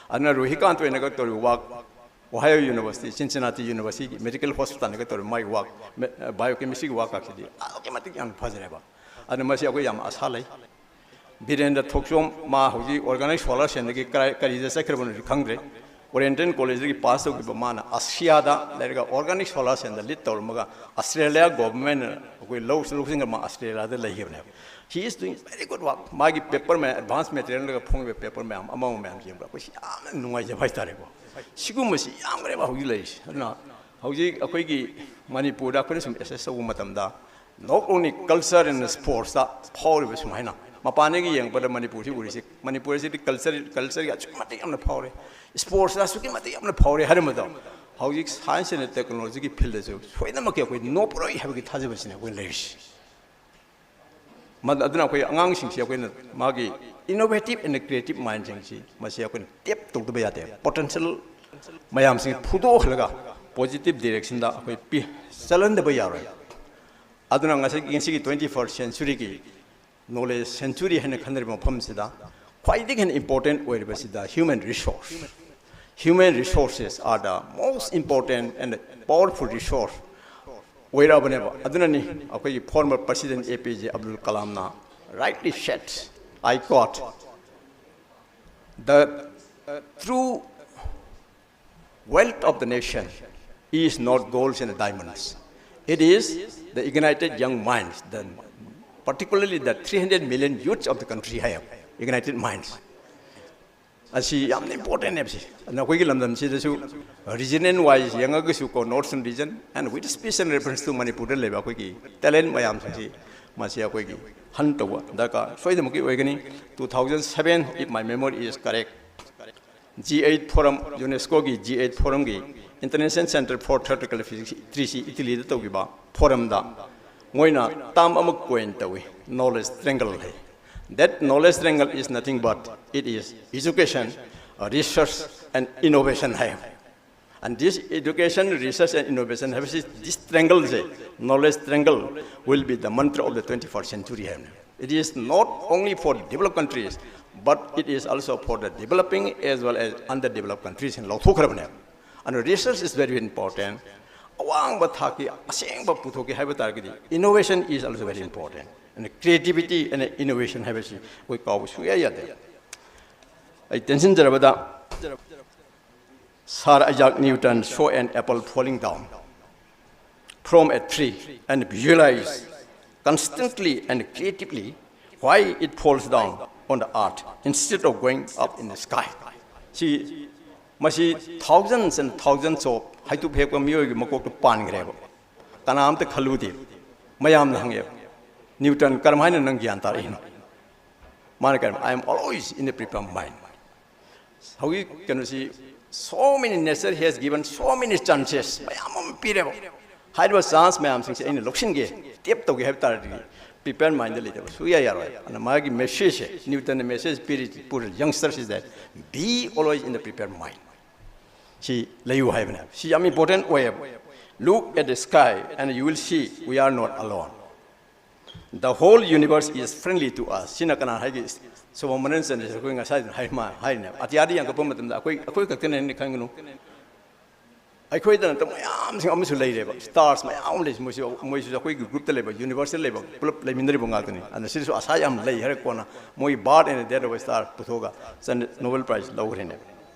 ꯑꯗꯨꯅ ꯔꯣꯍꯤꯀꯥꯟꯇ ꯑꯣꯏꯅꯒ ꯇꯧꯔꯤꯕ ꯋꯥꯛ, Ohio University, Cincinnati Universityꯒꯤ medical hospitalꯅꯒ ꯇꯧꯔꯤꯕ ꯃꯥꯒꯤ ꯋꯥꯛ, biochemistryꯒꯤ ꯋꯥꯛ ꯀꯥꯛꯁꯤꯗꯤ ꯑꯗꯨꯛꯀꯤ ꯃꯇꯤꯛ ꯌꯥꯝ ꯐꯖꯔꯦꯕ꯫ ꯑꯗꯨꯅ ꯃꯁꯤ ꯑꯩꯈꯣꯏ ꯌꯥꯝ ꯑꯁꯥ ꯂꯩ꯫ ꯕꯤꯔꯦꯟꯗ꯭ꯔ ꯊꯣꯛꯆꯣꯝ, ꯃꯥ ꯍꯧꯖꯤꯛ Organic Solar Scienceꯗꯒꯤ ꯀꯔꯥꯏ, ꯀꯔꯤꯗ ꯆꯠꯈ꯭ꯔꯕꯅꯣꯗꯤ ꯈꯪꯗ꯭ꯔꯦ꯫ Oriental Collegeꯗꯒꯤ ꯄꯥꯁ ꯇꯧꯈꯤꯕ ꯃꯥꯅ ꯑꯁꯤꯌꯥꯗ ꯂꯩꯔꯒ Organic Solar Scienceꯗ ꯂꯤꯗ ꯇꯧꯔꯝꯃꯒ ꯑꯁꯇ꯭ꯔꯦꯂꯤꯌꯥ ꯒꯣꯚꯔꯟꯃꯦꯟꯠꯅ ꯑꯩꯈꯣꯏ ꯂꯧ, ꯂꯧꯁꯤꯟꯈ꯭ꯔ ꯃꯥ ꯑꯁꯇ꯭ꯔꯦꯂꯤꯌꯥꯗ ꯂꯩꯈꯤꯕꯅꯦꯕ꯫ He is doing very good work꯫ ꯃꯥꯒꯤ ꯄꯦꯄꯔ ꯃꯌꯥꯝ, ꯑꯦꯗꯚꯥꯟꯁ ꯃꯦꯇꯔꯤꯌꯦꯜꯒ ꯐꯣꯡꯉꯤꯕ ꯄꯦꯄꯔ ꯃꯌꯥꯝ ꯑꯃ ꯑꯃ ꯃꯌꯥꯝ ꯌꯦꯡꯕꯗ ꯑꯩꯈꯣꯏꯁꯤ ꯌꯥꯝꯅ ꯅꯨꯡꯉꯥꯏꯖꯕ ꯍꯥꯏꯇꯥꯔꯦꯀꯣ꯫ ꯁꯤꯒꯨꯝꯕꯁꯤ ꯌꯥꯝꯈ꯭ꯔꯦꯕ ꯍꯧꯖꯤꯛ ꯂꯩꯔꯤꯁꯦ꯫ ꯑꯗꯨꯅ ꯍꯧꯖꯤꯛ ꯑꯩꯈꯣꯏꯒꯤ ꯃꯅꯤꯄꯨꯔꯗ ꯑꯩꯈꯣꯏꯅ ꯁꯨꯝ ꯑꯦꯁꯦꯁ ꯇꯧꯕ ꯃꯇꯝꯗ Not only culture and sportsꯇ ꯐꯥꯎꯔꯤꯕ ꯁꯨꯃꯥꯏꯅ, ꯃꯄꯥꯟꯗꯒꯤ ꯌꯦꯡꯕꯗ ꯃꯅꯤꯄꯨꯔꯁꯤ ꯎꯔꯤꯁꯤ, ꯃꯅꯤꯄꯨꯔꯁꯤꯗꯤ culture, cultureꯒꯤ ꯑꯁꯨꯛꯀꯤ ꯃꯇꯤꯛ ꯌꯥꯝꯅ ꯐꯥꯎꯔꯦ, sportsꯇ ꯑꯁꯨꯛꯀꯤ ꯃꯇꯤꯛ ꯌꯥꯝꯅ ꯐꯥꯎꯔꯦ ꯍꯥꯏꯔꯝꯕꯗꯣ, ꯍꯧꯖꯤꯛ science and technologyꯒꯤ fieldꯗꯁꯨ ꯁꯣꯏꯗꯅꯃꯛꯀꯤ ꯑꯩꯈꯣꯏ ꯅꯣꯞꯄꯔꯣꯏ ꯍꯥꯏꯕꯒꯤ ꯊꯥꯖꯕꯁꯤꯅ ꯑꯩꯈꯣꯏ ꯂꯩꯔꯤꯁꯤ꯫ ꯃꯗꯨ ꯑꯗꯨꯅ ꯑꯩꯈꯣꯏ ꯑꯉꯥꯡꯁꯤꯡꯁꯤ ꯑꯩꯈꯣꯏꯅ ꯃꯥꯒꯤ innovative and creative mindꯁꯤꯡꯁꯤ ꯃꯁꯤ ꯑꯩꯈꯣꯏꯅ tap ꯇꯧꯗꯕ ꯌꯥꯗꯦ꯫ Potential ꯃꯌꯥꯝꯁꯤꯡ ꯐꯨꯗꯣꯛꯍꯜꯂꯒ positive directionꯗ ꯑꯩꯈꯣꯏ ꯄꯤ ꯆꯠꯍꯟꯗꯕ ꯌꯥꯔꯣꯏ꯫ ꯑꯗꯨꯅ ꯉꯁꯤ, ꯉꯁꯤꯒꯤ twenty first centuryꯒꯤ knowledge century ꯍꯥꯏꯅ ꯈꯟꯅꯔꯤꯕ ꯃꯐꯝꯁꯤꯗ ꯈ꯭ꯋꯥꯏꯗꯒꯤ ꯍꯦꯟꯅ important ꯑꯣꯏꯔꯤꯕꯁꯤꯗ human resource, human resources are the most important and powerful resource ꯑꯣꯏꯔꯛꯑꯕꯅꯦꯕ꯫ ꯑꯗꯨꯅꯅꯤ ꯑꯩꯈꯣꯏꯒꯤ former president A P J Abdul Kalamꯅ rightly said, I quote, "The true wealth of the nation is not golds and diamonds. It is the ignited young minds, the, particularly the three hundred million youths of the country have ignited minds." ꯑꯁꯤ ꯌꯥꯝꯅ important ꯅꯦꯕ ꯁꯤ꯫ ꯑꯗꯨꯅ ꯑꯩꯈꯣꯏꯒꯤ ꯂꯝꯗꯝꯁꯤꯗꯁꯨ regional wise ꯌꯦꯡꯉꯒꯁꯨ ꯀꯣ, Northern region and with special reference to ꯃꯅꯤꯄꯨꯔꯗ ꯂꯩꯕ ꯑꯩꯈꯣꯏꯒꯤ talent ꯃꯌꯥꯝꯁꯤꯡꯁꯤ ꯃꯁꯤ ꯑꯩꯈꯣꯏꯒꯤ hunt ꯇꯧꯕ ꯗꯔꯀꯥꯔ ꯁꯣꯏꯗꯅꯃꯛꯀꯤ ꯑꯣꯏꯒꯅꯤ꯫ Two thousand seven, if my memory is correct, G eight forum, UNESCOꯒꯤ G eight forumꯒꯤ International Center for Theoretical Physics ꯇ꯭ꯔꯤꯁꯤ ꯏꯇꯂꯤꯗ ꯇꯧꯈꯤꯕ forumꯗ ꯃꯣꯏꯅ term ꯑꯃ coin ꯇꯧꯏ, knowledge triangle high. That knowledge triangle is nothing but it is education, research and innovation high. And this education, research and innovation ꯍꯥꯏꯕꯁꯤ, this triangleꯁꯦ, knowledge triangle will be the mantra of the twenty first century ꯍꯥꯏꯕꯅꯤ꯫ It is not only for developed countries, but it is also for the developing as well as underdeveloped countries ꯍꯥꯏꯅ ꯂꯧꯊꯣꯛꯈ꯭ꯔꯕꯅꯦꯕ꯫ ꯑꯗꯨꯅ research is very important. ꯑꯋꯥꯡꯕ ꯊꯥꯛꯀꯤ ꯑꯁꯦꯡꯕ ꯄꯨꯊꯣꯛꯀꯦ ꯍꯥꯏꯕ ꯇꯥꯔꯒꯗꯤ innovation is also very important. And creativity and innovation ꯍꯥꯏꯕꯁꯤ ꯑꯩꯈꯣꯏ ꯀꯥꯎꯕ ꯁꯨꯡꯌꯥ ꯌꯥꯗꯦ꯫ ꯑꯩ ꯇꯦꯟꯁꯤꯟꯖꯔꯕꯗ, Sir Isaac Newton saw an apple falling down from a tree and visualized constantly and creatively why it falls down on the earth instead of going up in the sky. ꯁꯤ, ꯃꯁꯤ thousands and thousands of ꯍꯩꯇꯨꯞ ꯍꯦꯛꯄ ꯃꯤꯑꯣꯏꯒꯤ ꯃꯀꯣꯛꯇ ꯄꯥꯟꯈ꯭ꯔꯦꯕ꯫ ꯀꯅꯥꯝꯇ ꯈꯜꯂꯨꯗꯦ꯫ ꯃꯌꯥꯝꯅ ꯍꯪꯉꯦꯕ, "ꯅ꯭ꯌꯨꯇꯟ, ꯀꯔꯝꯍꯥꯏꯅ ꯅꯪ ꯒ꯭ꯌꯥꯟ ꯇꯥꯔꯛꯏꯅꯣ?" ꯃꯥꯅ ꯀꯔꯤ, "I am always in the prepared mind." ꯍꯧꯖꯤꯛ ꯀꯩꯅꯣꯁꯤ, so many, nature has given so many chances, ꯃꯌꯥꯝ ꯑꯃ ꯄꯤꯔꯦꯕ꯫ ꯍꯥꯏꯔꯤꯕ ꯆꯥꯟꯁ ꯃꯌꯥꯝꯁꯤꯡꯁꯦ ꯑꯩꯅ ꯂꯧꯁꯤꯟꯒꯦ, ꯇꯦꯞ ꯇꯧꯒꯦ ꯍꯥꯏꯕ ꯇꯥꯔꯗꯤ, ꯄ꯭ꯔꯤꯄꯦꯌꯔ ꯃꯥꯏꯟꯗ ꯂꯩꯇꯕ ꯁꯨꯡꯌꯥ ꯌꯥꯔꯣꯏ꯫ ꯑꯗꯨꯅ ꯃꯥꯒꯤ ꯃꯦꯁꯦꯖꯁꯦ, ꯅ꯭ꯌꯨꯇꯟꯅ ꯃꯦꯁꯦꯖ ꯄꯤꯔꯤ, ꯄꯨꯔꯤ ꯌꯪꯁꯇꯔꯁꯤꯗ, "Be always in the prepared mind." ꯁꯤ ꯂꯩꯌꯨ ꯍꯥꯏꯕꯅꯦ꯫ ꯁꯤ ꯌꯥꯝ ꯏꯝꯄꯣꯔꯇꯦꯟ ꯑꯣꯏꯌꯦꯕ꯫ "Look at the sky and you will see we are not alone. The whole universe is friendly to us." ꯁꯤꯅ ꯀꯅꯥ ꯍꯥꯏꯒꯦ? ꯁꯣꯚꯥꯃꯅꯟ ꯆꯟꯗ꯭ꯔꯁꯦ ꯑꯩꯈꯣꯏ ꯉꯁꯥꯏ ꯍꯥꯏ-, ꯃꯥ ꯍꯥꯏꯔꯤꯅꯦ꯫ ꯑꯇꯤꯌꯥꯗ ꯌꯦꯡꯈꯠꯄ ꯃꯇꯝꯗ ꯑꯩꯈꯣꯏ, ꯑꯩꯈꯣꯏ ꯈꯛꯇꯅꯦ ꯍꯥꯏꯅ ꯈꯟꯒꯅꯨ꯫ ꯑꯩꯈꯣꯏꯗ ꯅꯠꯇꯕ ꯃꯌꯥꯝꯁꯤꯡ ꯑꯃꯁꯨ ꯂꯩꯔꯦꯕ, ꯁ꯭ꯇꯥꯔꯁ ꯃꯌꯥꯝ ꯑꯃ ꯂꯩ꯫ ꯃꯣꯏꯁꯨ, ꯃꯣꯏꯁꯨ ꯑꯩꯈꯣꯏꯒꯤ ꯒ꯭ꯔꯨꯞꯇ ꯂꯩꯕ, ꯌꯨꯅꯤꯚꯔꯁꯇ ꯂꯩꯕ, ꯄꯨꯂꯞ ꯂꯩꯃꯤꯟꯅꯔꯤꯕ ꯉꯥꯛꯇꯅꯤ꯫ ꯑꯗꯨꯅ ꯁꯤꯗꯁꯨ ꯑꯁꯥ ꯌꯥꯝ ꯂꯩ ꯍꯥꯏꯔ ꯀꯣꯟꯅ ꯃꯣꯏꯒꯤ Birth and the Death of a Star ꯄꯨꯊꯣꯛꯑꯒ ꯆꯟ-, ꯅꯣꯕꯦꯜ ꯄ꯭ꯔꯥꯏꯖ ꯂꯧꯈ꯭ꯔꯦꯅꯦꯕ꯫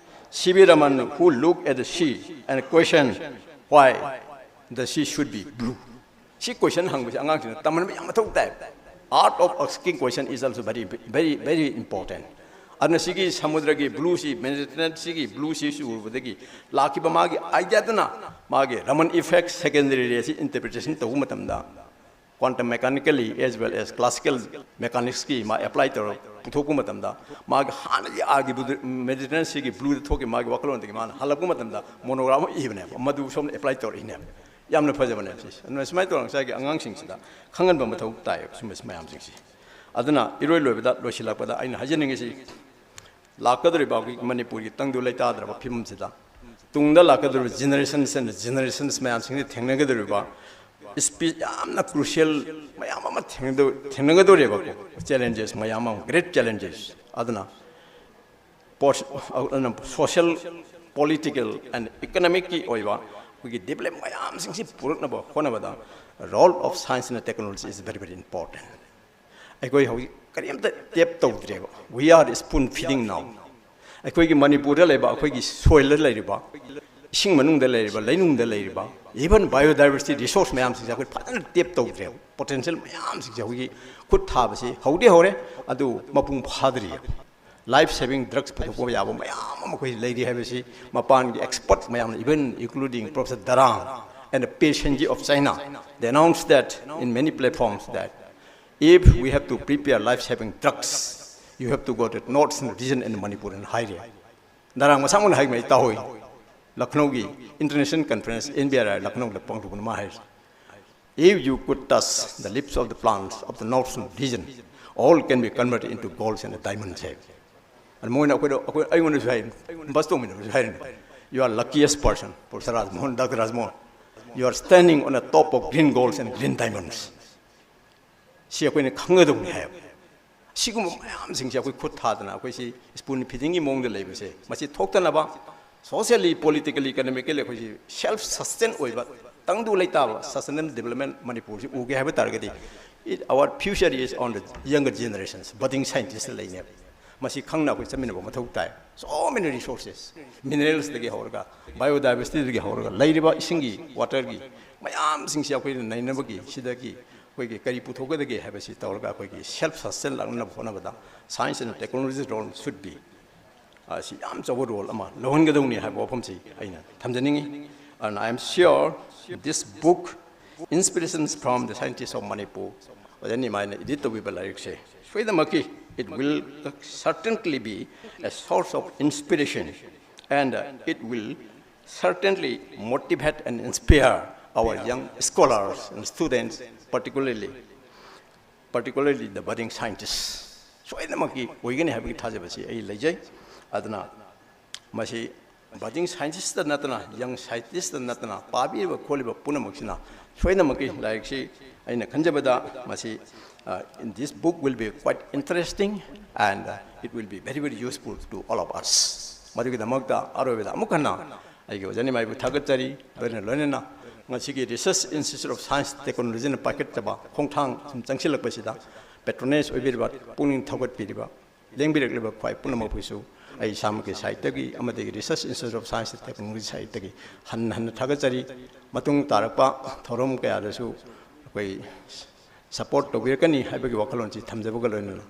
"C V Raman, who look at the sea and question why the sea should be blue." ꯁꯤ ꯀꯣꯏꯁꯟ ꯍꯪꯕꯁꯤ ꯑꯉꯥꯡꯁꯤꯡꯅ ꯇꯝꯍꯟꯕ ꯌꯥꯝ ꯃꯊꯧ ꯇꯥꯏ꯫ Art of asking question is also very, very, very important. ꯑꯗꯨꯅ ꯁꯤꯒꯤ ꯁꯃꯨꯗ꯭ꯔꯒꯤ ꯕ꯭ꯂꯨꯁꯤ, ꯃꯦꯗꯤꯇꯔꯦꯅꯤꯌꯟ ꯁꯤꯒꯤ ꯕ꯭ꯂꯨꯁꯤ ꯎꯔꯨꯕꯗꯒꯤ ꯂꯥꯛꯈꯤꯕ ꯃꯥꯒꯤ ꯑꯥꯏꯗꯤꯌꯥꯗꯨꯅ ꯃꯥꯒꯤ ꯔꯃꯟ ꯏꯐꯦꯛ ꯁꯦꯀꯦꯟꯗꯔꯤ ꯔꯦꯁꯤ ꯏꯟꯇꯔꯄ꯭ꯔꯤꯇꯦꯁꯟ ꯇꯧꯕ ꯃꯇꯝꯗ, quantum mechanically as well as classical mechanicsꯀꯤ ꯃꯥ ꯑꯦꯄ꯭ꯂꯥꯏ ꯇꯧꯔ ꯄꯨꯊꯣꯛꯄ ꯃꯇꯝꯗ, ꯃꯥꯒꯤ ꯍꯥꯟꯅꯒꯤ ꯑꯥꯒꯤ ꯕ꯭ꯂꯨ-, ꯃꯦꯗꯤꯇꯔꯦꯅꯤꯌꯟ ꯁꯤꯒꯤ ꯕ꯭ꯂꯨꯗ ꯊꯣꯛꯈꯤꯕ ꯃꯥꯒꯤ ꯋꯥꯈꯜꯂꯣꯟꯗꯒꯤ ꯃꯥꯅ ꯍꯜꯂꯛꯄ ꯃꯇꯝꯗ ꯃꯣꯅꯣꯒ꯭ꯔꯥꯝ ꯑꯃ ꯏꯕꯅꯦꯕ, ꯃꯗꯨ ꯁꯣꯝꯗ ꯑꯦꯄ꯭ꯂꯥꯏ ꯇꯧꯔꯛꯏꯅꯦꯕ꯫ ꯌꯥꯝꯅ ꯐꯖꯕꯅꯦ ꯁꯤꯁꯦ꯫ ꯑꯗꯨꯅ ꯁꯨꯃꯥꯏꯅ ꯇꯧꯔꯒ ꯉꯁꯥꯏꯒꯤ ꯑꯉꯥꯡꯁꯤꯡꯁꯤꯗ ꯈꯪꯍꯟꯕ ꯃꯊꯧ ꯇꯥꯏꯌꯦꯕ ꯁꯨꯝꯕ ꯃꯌꯥꯝꯁꯤꯡꯁꯤ꯫ ꯑꯗꯨꯅ ꯏꯔꯣꯏ ꯂꯣꯏꯕꯗ, ꯂꯣꯏꯁꯤꯜꯂꯛꯄꯗ ꯑꯩꯅ ꯍꯥꯏꯖꯅꯤꯡꯉꯤꯁꯤ, ꯂꯥꯛꯀꯗꯧꯔꯤꯕ ꯑꯩꯈꯣꯏꯒꯤ ꯃꯅꯤꯄꯨꯔꯒꯤ ꯇꯪꯗꯨ ꯂꯩꯇꯥꯗ꯭ꯔꯕ ꯐꯤꯕꯝꯁꯤꯗ, ꯇꯨꯡꯗ ꯂꯥꯛꯀꯗꯧꯔꯤꯕ generations and generations ꯃꯌꯥꯝꯁꯤꯡꯗ ꯊꯦꯡꯅꯒꯗꯧꯔꯤꯕ ꯏꯁꯄꯤ-, ꯌꯥꯝꯅ crucial ꯃꯌꯥꯝ ꯑꯃ ꯊꯦꯡꯅꯗꯧ-, ꯊꯦꯡꯅꯒꯗꯧꯔꯦꯕꯀꯣ꯫ Challenges ꯃꯌꯥꯝ ꯑꯃ, great challenges꯫ ꯑꯗꯨꯅ ꯄꯣꯁ-, ꯑꯗꯨꯅ social, political and economicꯀꯤ ꯑꯣꯏꯕ ꯑꯩꯈꯣꯏꯒꯤ ꯗꯤꯕꯂꯞ ꯃꯌꯥꯝꯁꯤꯡꯁꯤ ꯄꯨꯔꯛꯅꯕ ꯍꯣꯠꯅꯕꯗ role of science and technology is very, very important꯫ ꯑꯩꯈꯣꯏ ꯍꯧꯖꯤꯛ ꯀꯔꯤꯝꯇ ꯇꯦꯞ ꯇꯧꯗ꯭ꯔꯦꯕ꯫ We are spoon feeding now꯫ ꯑꯩꯈꯣꯏꯒꯤ ꯃꯅꯤꯄꯨꯔꯗ ꯂꯩꯕ, ꯑꯩꯈꯣꯏꯒꯤ soilꯗ ꯂꯩꯔꯤꯕ, ꯏꯁꯤꯡ ꯃꯅꯨꯡꯗ ꯂꯩꯔꯤꯕ, ꯂꯩꯅꯨꯡꯗ ꯂꯩꯔꯤꯕ, even biodiversity resource ꯃꯌꯥꯝꯁꯤꯡꯁꯦ ꯑꯩꯈꯣꯏ ꯐꯖꯅ ꯇꯦꯞ ꯇꯧꯗ꯭ꯔꯦꯕ꯫ Potential ꯃꯌꯥꯝꯁꯤꯡꯁꯦ ꯑꯩꯈꯣꯏꯒꯤ ꯈꯨꯠ ꯊꯥꯕꯁꯤ ꯍꯧꯗꯤ ꯍꯧꯔꯦ, ꯑꯗꯨ ꯃꯄꯨꯡ ꯐꯥꯗ꯭ꯔꯤꯌꯦꯕ꯫ Life saving drugs ꯄꯨꯊꯣꯛꯄ ꯌꯥꯕ ꯃꯌꯥꯝ ꯑꯃ ꯑꯩꯈꯣꯏ ꯂꯩꯔꯤ ꯍꯥꯏꯕꯁꯤ ꯃꯄꯥꯟꯒꯤ expert ꯃꯌꯥꯝꯅ, even including Professor Dharan, and the P S N G of China, they announced that in many platforms that if we have to prepare life-saving drugs, you have to go to the northern region in Manipur and high. ꯅꯔꯥꯡ ꯃꯁꯥꯃꯛꯅ ꯍꯥꯏꯕ ꯑꯩ ꯇꯥꯍꯧꯏ꯫ ꯂꯈꯅꯧꯒꯤ international conference N B R I ꯂꯈꯅꯧꯗ ꯄꯥꯡꯊꯣꯛꯄꯅ ꯃꯥ ꯍꯥꯏꯔꯤꯁꯦ, "If you could touch the lips of the plants of the northern region, all can be converted into golds and diamonds" ꯍꯥꯏ꯫ ꯑꯗꯨ ꯃꯣꯏꯅ ꯑꯩꯈꯣꯏꯗ, ꯑꯩꯈꯣꯏ, ꯑꯩꯉꯣꯟꯗꯁꯨ ꯍꯥꯏ, ꯕꯁ ꯇꯣꯡꯃꯤꯟꯅꯕꯁꯨ ꯍꯥꯏꯔꯤꯅꯦ, "You are luckiest person, Professor Rajmohan, doctor Rajmohan, you are standing on the top of green golds and green diamonds." ꯁꯤ ꯑꯩꯈꯣꯏꯅ ꯈꯪꯒꯗꯧꯅꯤ ꯍꯥꯏꯕ꯫ ꯁꯤꯒꯨꯝꯕ ꯃꯌꯥꯝꯁꯤꯡꯁꯦ ꯑꯩꯈꯣꯏ ꯈꯨꯠ ꯊꯥꯗꯅ ꯑꯩꯈꯣꯏꯁꯤ spoon feedingꯒꯤ ꯃꯑꯣꯡꯗ ꯂꯩꯕꯁꯦ, ꯃꯁꯤ ꯊꯣꯛꯇꯅꯕ socially, politically, economically ꯑꯩꯈꯣꯏꯁꯤ self sustain ꯑꯣꯏꯕ, ꯇꯪꯗꯨ ꯂꯩꯇꯥꯕ sustainable development ꯃꯅꯤꯄꯨꯔꯁꯤ ꯎꯒꯦ ꯍꯥꯏꯕ ꯇꯥꯔꯒꯗꯤ, it, our future is on the younger generations, budding scientists ꯂꯩꯅꯦꯕ꯫ ꯃꯁꯤ ꯈꯪꯅ ꯑꯩꯈꯣꯏ ꯆꯠꯃꯤꯟꯅꯕ ꯃꯊꯧ ꯇꯥꯏ꯫ So many resources, mineralsꯗꯒꯤ ꯍꯧꯔꯒ, biodiversityꯗꯒꯤ ꯍꯧꯔꯒ, ꯂꯩꯔꯤꯕ ꯏꯁꯤꯡꯒꯤ, waterꯒꯤ ꯃꯌꯥꯝꯁꯤꯡꯁꯤ ꯑꯩꯈꯣꯏꯅ ꯅꯩꯅꯕꯒꯤ, ꯁꯤꯗꯒꯤ ꯑꯩꯈꯣꯏꯒꯤ ꯀꯔꯤ ꯄꯨꯊꯣꯛꯀꯗꯒꯦ ꯍꯥꯏꯕꯁꯤ ꯇꯧꯔꯒ ꯑꯩꯈꯣꯏꯒꯤ self sustain ꯂꯥꯛꯅꯅꯕ ꯍꯣꯠꯅꯕꯗ science and technology role should be, ꯑ, ꯁꯤ ꯌꯥꯝ ꯆꯥꯎꯕ role ꯑꯃ ꯂꯧꯍꯟꯒꯗꯧꯅꯤ ꯍꯥꯏꯕ ꯋꯥꯐꯝꯁꯤ ꯑꯩꯅ ꯊꯝꯖꯅꯤꯡꯉꯤ꯫ And I am sure this book, Inspirations from the Scientists of Manipur, ꯑꯣꯖꯥ ꯅꯤꯃꯥꯏꯅ edit ꯇꯧꯕꯤꯕ ꯂꯥꯏꯔꯤꯛꯁꯦ ꯁꯣꯏꯗꯅꯃꯛꯀꯤ, it will certainly be a source of inspiration and, uh, it will certainly motivate and inspire our young scholars and students, particularly, particularly the budding scientists. ꯁꯣꯏꯗꯅꯃꯛꯀꯤ ꯑꯣꯏꯒꯅꯤ ꯍꯥꯏꯕꯒꯤ ꯊꯥꯖꯕꯁꯤ ꯑꯩ ꯂꯩꯖꯩ꯫ ꯑꯗꯨꯅ ꯃꯁꯤ budding scientistꯇ ꯅꯠꯇꯅ, young scientistꯇ ꯅꯠꯇꯅ, ꯄꯥꯕꯤꯔꯤꯕ ꯈꯣꯠꯂꯤꯕ ꯄꯨꯝꯅꯃꯛꯁꯤꯅ ꯁꯣꯏꯗꯅꯃꯛꯀꯤ ꯂꯥꯏꯔꯤꯛꯁꯤ, ꯑꯩꯅ ꯈꯟꯖꯕꯗ ꯃꯁꯤ, uh, this book will be quite interesting and, uh, it will be very, very useful to all of us. ꯃꯗꯨꯒꯤꯗꯃꯛꯇ ꯑꯔꯣꯏꯕꯗ ꯑꯃꯨꯛ ꯍꯟꯅ ꯑꯩꯒꯤ ꯑꯣꯖꯥ ꯅꯤꯃꯥꯏꯕꯨ ꯊꯥꯒꯠꯆꯔꯤ꯫ ꯂꯣꯏꯅ ꯂꯣꯏꯅꯅ ꯉꯁꯤꯒꯤ Research Institute of Science Technologyꯅ ꯄꯥꯏꯈꯠꯆꯕ ꯈꯣꯡꯊꯥꯡ ꯁꯨꯝ ꯆꯪꯁꯤꯜꯂꯛꯄꯁꯤꯗ patronage ꯑꯣꯏꯕꯤꯔꯤꯕ, ꯄꯨꯛꯅꯤꯡ ꯊꯧꯒꯠꯄꯤꯔꯤꯕ, ꯂꯦꯡꯕꯤꯔꯛꯂꯤꯕ ꯈ꯭ꯋꯥꯏ ꯄꯨꯝꯅꯃꯛꯄꯨꯁꯨ ꯑꯩ ꯏꯁꯥꯃꯛꯀꯤ ꯁꯥꯏꯠꯇꯒꯤ ꯑꯃꯗꯤ Research Institute of Science Technology ꯁꯥꯏꯠꯇꯒꯤ ꯍꯟꯅ ꯍꯟꯅ ꯊꯥꯒꯠꯆꯔꯤ꯫ ꯃꯇꯨꯡ ꯇꯥꯔꯛꯄ ꯊꯧꯔꯝ ꯀꯌꯥꯗꯁꯨ ꯑꯩꯈꯣꯏ support ꯇꯧꯕꯤꯔꯛꯀꯅꯤ ꯍꯥꯏꯕꯒꯤ ꯋꯥꯈꯜꯂꯣꯟꯁꯤ ꯊꯝꯖꯕꯒ ꯂꯣꯏꯅꯅ